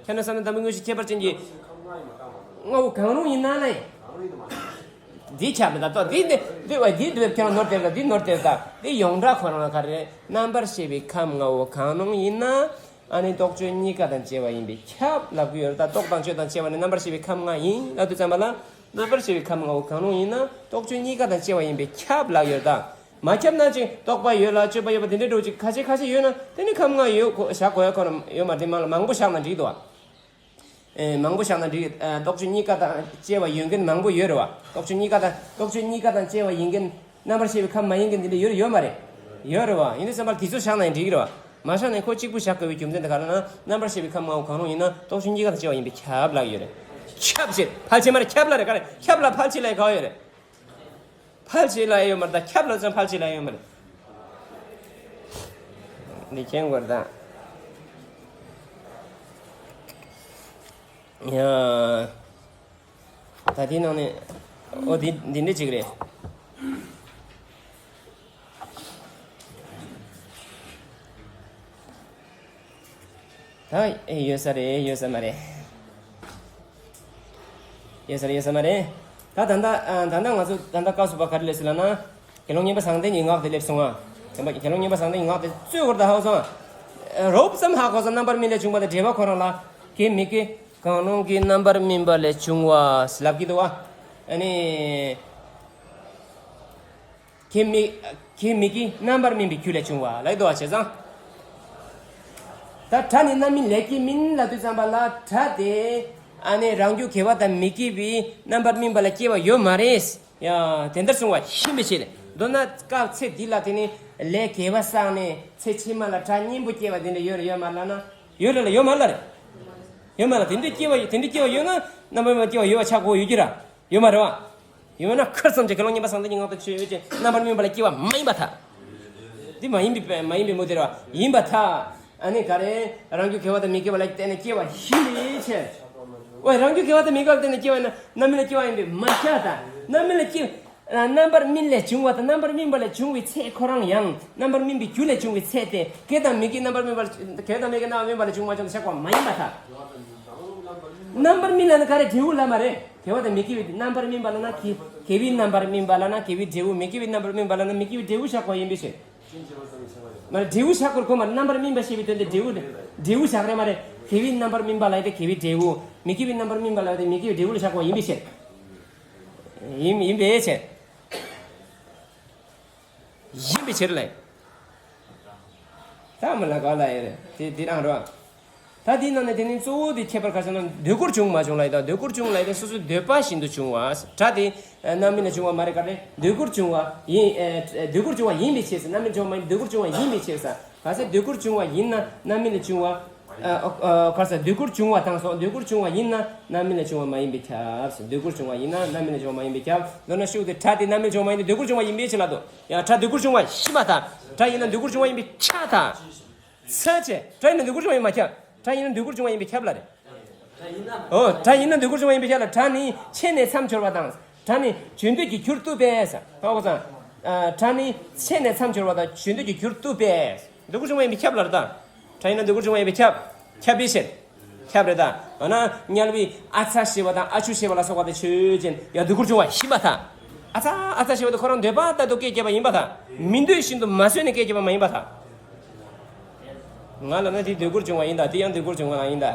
ཁྱོད་ནི་བསམ་གཏན་དང་པོའི་དངོས་གཞི་ཁྱད་པར་ཅན་གྱི་ལྔ་བོ་གང་རུང་ཡིན་ན་ལས། འདི་ཁྱབ་མི་ད་ལྟོ་འདི་འདི་འདི་བ་འདི་འདི་ཁྱོད་ནོར་དེ་ལ་འདི་ནོར་དེ་ད་འདི་ཡོངས་གྲགས་ཁོ་རང་ལ་ག་རེ་རྣམ་པར་ཤེས་པའི་ཁམས་ལྔ་བོ་གང་རུང་ཡིན་ན། ཨ་ནི་རྟོག་དཔྱོད་གཉིས་ཀ་དང་བཅས་པ་ཡིན་པས་ཁྱབ་ལབ་ཀྱི་ཡོད་རེད། ད་རྟོག་དང་དཔྱོད་དང་བཅས་པ་ནི་རྣམ་པར་ཤེས་པའི་ཁམས་ལྔ་ཡིན་ལབ་དུས་ཙམ་པ་ལ། རྣམ་པར་ཤེས་པའི་ཁམས་ལྔ་བོ་གང་རུང་ཡིན་ན་རྟོག་དཔྱོད་གཉིས་ཀ་དང་བཅས་པ་ཡིན་པས་ཁྱབ་ལབ་ཡོད་རེད། ད་མ་ཁྱབ་ན་ཅིག་རྟོག་པ་ཡོད་ལ་དཔྱོད་པ་ཡོད་པ་དེ་འདྲའི་འདྲ་བོ་ཅིག་ཁ་ཤས་ཁ་ཤས་ཡོད་ན་དེ་ནི་ཁམས་ལྔ་ཡོད་གོ་བཞག་དགོས་ཡ་ཁོ་རང་ཡོད་མ་རེད། དེ་མ་ལ་མང་པོ་བཞག་ན་འགྲིག་འདུག་བ། ཨེ། མང་པོ་བཞག་ན་འགྲིག་ཨ། རྟོག་དཔྱོད་གཉིས་ཀ་དང་བཅས་པ་ཡོད་མཁན་མང་པོ་ཡོད་རེད་བ། རྟོག་དཔྱོད་གཉིས་ཀ་དང་རྟོག་དཔྱོད་གཉིས་ཀ་དང་བཅས་པ་ཡིན་མཁན་རྣམ་པར་ཤེས་པའི་ཁམས་མ་ཡིན་མཁན་དེ་འདྲ་ཡོད་རེད་ཡོད་མ་རེད། ཡོད་རེད་བ། ཡིན་དུས་ཙམ་པར་དེ་ཚོ་བཞག་ན་ཡང་འགྲིག་གི་རེད་བ། མ་བཞག་ན་ཁོ་གཅིག་པུ་བཞག་དགོས་པའི་རྒྱུ་མཚན་དེ་ག་རེ་ན་རྣམ་པར་ཤེས་པའི་ཁམས་ལྔ་བོ་གང་རུང་ཡིན་ན་རྟོག་དཔྱོད་གཉིས་ཀ་དང་བཅས་པ་ཡིན་པས་ཁྱབ་ལབ་ཡོད་རེད། ཁྱབ་ཟེར་ཕལ་ཆེར་མ་རེད། ཁྱབ་ལ་རེད། ག་རེ་ཁྱབ་ལ་ཕལ་ཆེར་ལ་ག་བ་ཡོད་རེད། ཕལ་ཆེར་ལ་ཡོད་མ་རེད། ད་ཁྱབ་ལ་ཙམ་ཕལ་ཆེར་ལ་ཡོད་མ་རེད། འདི་མཁྱེན་དགོས་རེད་ད། ཡ། ད་དེའི་ནང་ནས་ཨོ་འདི་འདི་འདྲ་ཅིག་རེད། ད་ཨེ་ཡོད་ས་རེད། ཡོད་ས་མ་རེད། ཡོད་ས་རེད། ཡོད་ས་མ་རེད། ད་ད་ལྟ་ཨ། ད་ལྟ་ང་ཚོ་ད་ལྟ་བཀའ་ཟུར་པ་ག་རེ་ལས་ཟེར་ལབ་ན། དགེ་སློང་བསྙེན་པ་བཟང་ལྡན་གྱི་ངག་དེ་སླེབས་སོང་ང་། དགེ་སློང་བསྙེན་པ་བཟང་ལྡན་གྱི་ངག་དེ་གཙོས་སྐོར་དུ་ཧ་གོ་སོང་། རོབ་ཙམ་ཧ་གོ་སོང་། རྣམ་པར་སྨིན་ལས་བྱུང་བ་དང་འབྲེལ་བ་ཁོ་རང་ལ། གེགས་དམིགས་ཀྱི་གང་རུང་གི་རྣམ་པར་སྨིན་པ་ལས་བྱུང་བ་ལབ་ཀྱི་འདུག་བ། ཨ་ནི། གེགས་དམིགས། གེགས་དམིགས་ཀྱི་རྣམ་པར་སྨིན་པའི་རྒྱུ་ལས་བྱུང་བ་ལབ་ཀྱི་འདུག་བ། བྱས་ཙང་། ད་སྒྲ་ནི་རྣམ་སྨིན་ལས་སྐྱེས་མིན་ལབ་དུས་ཙམ་པ་ལ་སྒྲ་དེ་ཨ་ནི་རང་རྒྱུ་དགེ་བ་དང་མི་དགེ་བའི་རྣམ་པར་སྨིན་པ་ལ་སྐྱེ་བ་ཡོད་མ་རེད། ཡ། དེ་ལྟར་གསུངས་པ་ཡིན་པའི་ཕྱིར། མདོར་ན་སྐབས་ཚེ་འདི་ལ་དེ་ནི་ལས་དགེ་བ་བསགས་ནས་ཚེ་ཕྱི་མ་ལ་སྒྲ་སྙན་པོ་སྐྱེ་བ་དེ་འདྲ་ཡོད་རེད་ཡོད་མ་རེད་ལབ་ན། ཡོད་རེད་ལ་ཡོད་མ་རེད་ལ་རེད། ཡོད་མ་རེད་ལ། དེ་འདྲ་སྐྱེ་བ་དེ་འདྲ་སྐྱེ་བ་ཡོད་ན་རྣམ་པར་སྨིན་པ་སྐྱེ་བ་ཡོད་པ་ཆགས་དགོས་ཡོད་ཀྱི་ར། ཡོད་མ་རེད་བ། ཡོད་མ་ན་ཁར་ཙམ་གྱི་དགེ་སློང་བསྙེན་པ་བཟང་ལྡན་གྱི་ངག་དང་ཆོས་ཡོད་ཅེས་རྣམ་པར་སྨིན་པ་ལ་སྐྱེ་བ་མ་ཡིན་པར་ཐལ། འདི་མ་ཡིན་པའི་མ་ཡིན་པའི་མུ་སྟེགས་རེད་བ། ཡིན་པར་ཐལ། ཨ་ནི་ག་རེ། རང་རྒྱུ་དགེ་བ་དང་མི་དགེ་བ་ལ་བརྟེན་ནས་སྐྱེ་བ་ཡིན་པའི་ཕྱིར། ཨོ། རང་རྒྱུ་དགེ་བ་དང་མི་དགེ་བ་ལ་བརྟེན་ནས་སྐྱེ་བ་ཡིན་ན་རྣམ་སྨིན་ལ་སྐྱེ་བ་ཡིན་པས་མ་ཁྱབ་ད། རྣམ་སྨིན་ལ་སྐྱེ། རྣམ་པར་སྨིན་ལས་བྱུང་བ་དང་རྣམ་པར་སྨིན་པ་ལས་བྱུང་བའི་ཚེ་ཁོ་རང་ཡང་རྣམ་པར་སྨིན་པའི་རྒྱུ་ལས་བྱུང་བའི་ཚེ་སྟེ་གེགས་དང་མི་དགེའི་རྣམ་པར་སྨིན་པ་ལ་གེགས་དང་མི་དགེའི་རྣམ་པར་སྨིན་པ་ལས་བྱུང་བ་ཅུང་ཟད་བཞག་པ་མ་ཡིན་པར་ཐལ། རྣམ་པར་སྨིན་ལབ་ན་ག་རེ། འབྲས་བུ་ལབ་མ་རེད། དགེ་བ་དང་མི་དགེ་བའི་རྣམ་པར་སྨིན་པ་ལབ་ན་དགེ་དགེ་བའི་རྣམ་པར་སྨིན་པ་ལབ་ན་དགེ་བའི་འབྲས་བུ། མི་དགེ་བའི་རྣམ་པར་སྨིན་པ་ལབ་ན་མི་དགེ་བའི་འབྲས་བུ་བཞག་པ་ཡིན་པའི་ཕྱིར། མ་རེད། འབྲས་བུ་བཞག་དགོས་གོ་མ་རེད། རྣམ་པར་སྨིན་པ་ཞེས་པའི་དོན་དེ་འབྲས་བུ། འབྲས་བུ་བཞག་རེད་མ་རེད། དགེ་བའི་རྣམ་པར་སྨིན་པ་ལབ་ཡ་དེ་དགེ་བའི་འབྲས་བུ། མི་དགེ་བའི་རྣམ་པར་སྨིན་པ་ལབ་ཡ་དེ་མི་དགེ་བའི་འབྲས་བུ་ལ་བཞག་པ་ཡིན་པའི་ཕྱིར། ཡིན་ཡིན་པའི་ཕྱིར། ཡིན་པའི་ཕྱིར་ལ། ད་མི་ལ་ག་ལ་ཡིན་རེད། དེ་དེ་རང་རེད། ད་དེའི་ནང་ནས་དེ་ནི་གཙོ་བོ་དེ་ཁྱད་པར་ག་ས་ན་འདོད་དགུར་བྱུང་མ་བྱུང་ལ་ཡིན་ད། འདོད་དགུར་བྱུང་ལ་ཡིན་ད་སོ་སོའི་འདོད་པ་བཞིན་དུ་བྱུང་བ། སྒྲ་དེ་རྣམ་སྨིན་ལ་བྱུང་བ་མ་རེད། ག་རེ། འདོད་དགུར་བྱུང་བ་ཡིན། འདོད་དགུར་བྱུང་བ་ཡིན་པའི་ཕྱིར་ཟེར། རྣམ་སྨིན་བྱུང་བ་མ་ཡིན། འདོད་དགུར་བྱུང་བ་ཡིན་པའི་ཕྱིར་ཟེར། ག་ཚད་འདོད་དགུར་བྱུང་བ་ཡིན་ན་རྣམ་སྨིན་ལ་བྱུང་བ། ཨ། ཨ། ག་རེ་ཟེར། འདོད་དགུར་བྱུང་བ་དང་སོགས། འདོད་དགུར་བྱུང་བ་ཡིན་ན་རྣམ་སྨིན་ལ་བྱུང་བ་མ་ཡིན་པས་ཁྱབ་ཟེར། འདོད་དགུར་བྱུང་བ་ཡིན་ན་རྣམ་སྨིན་ལ་བྱུང་བ་མ་ཡིན་པས་ཁྱབ། མདོར་ན་ཤུགས་དེ་སྒྲ་དེ་རྣམ་སྨིན་བྱུང་བ་མ་ཡིན་ཏེ་འདོད་དགུར་བྱུང་བ་ཡིན་པའི་ཕྱིར་ལབ་འདུག། ཡང་སྒྲ་འདོད་དགུར་བྱུང་བ་ཡིན་པར་ཐལ། སྒྲ་ཡིན་ན་འདོད་དགུར་བྱུང་བ་ཡིན་པས་ཁྱབ་ཐལ། ཚར་བཅད། སྒྲ་ཡིན་ན་འདོད་དགུར་བྱུང་བ་ཡིན་མ་ཁྱབ། སྒྲ་ཡིན་ན་འདོད་དགུར་བྱུང་བ་ཡིན་པས་ཁྱབ་ལ་རེད། ཨོ། སྒྲ་ཡིན་ན་འདོད་དགུར་བྱུང་བ་ཡིན་པས་ཁྱབ་ལ། སྒྲ་ནི་ཆད་ནས་མཚམས་སྦྱོར་བ་དང་། སྒྲ་ནི་བརྗོད་འདོད་ཀྱི་རྒྱུར་བཏུབ་པས། ཧ་གོ་སོང་། སྒྲ་ནི་ཆད་ནས་མཚམས་སྦྱོར་བ་དང་བརྗོད་འདོད་ཀྱི་རྒྱུར་བཏུབ་པས། འདོད་དགུར་བྱུང་བ་ཡིན་པས་ཁྱབ་ལ་རེད་ད། སྒྲ་ཡིན་ན་འདོད་དགུར་བྱུང་བ་ཡིན་པས་ཁྱབ། ཁྱབ་པའི་ཕྱིར། ཁྱབ་རེད་ད། འོ་ན་དམྱལ་བའི་ཨ་ཚ་ཞེས་པ་དང་ཨ་ཆུ་ཞེས་པ་ལ་སོགས་པ་དེ་ཆོས་ཅན་ཡང་འདོད་དགུར་བྱུང་བ་ཡིན་པར་ཐལ། ཨ་ཚ་ཨ་ཚ་ཞེས་པ་དེ་ཁོ་རང་འདོད་པ་ལྟར་དུ་སྐད་བརྒྱབ་པ་ཡིན་པར་ཐལ། མི་འདོད་བཞིན་དུ་མ་བཟོས་ནས་སྐད་བརྒྱབ་པ་མ་ཡིན་པར་ཐལ། ང་ལབ་ན་དེ་འདོད་དགུར་བྱུང་བ་ཡིན་ད། དེ་ཡང་འདོད་དགུར་བྱུང་བ་ཡིན་ད།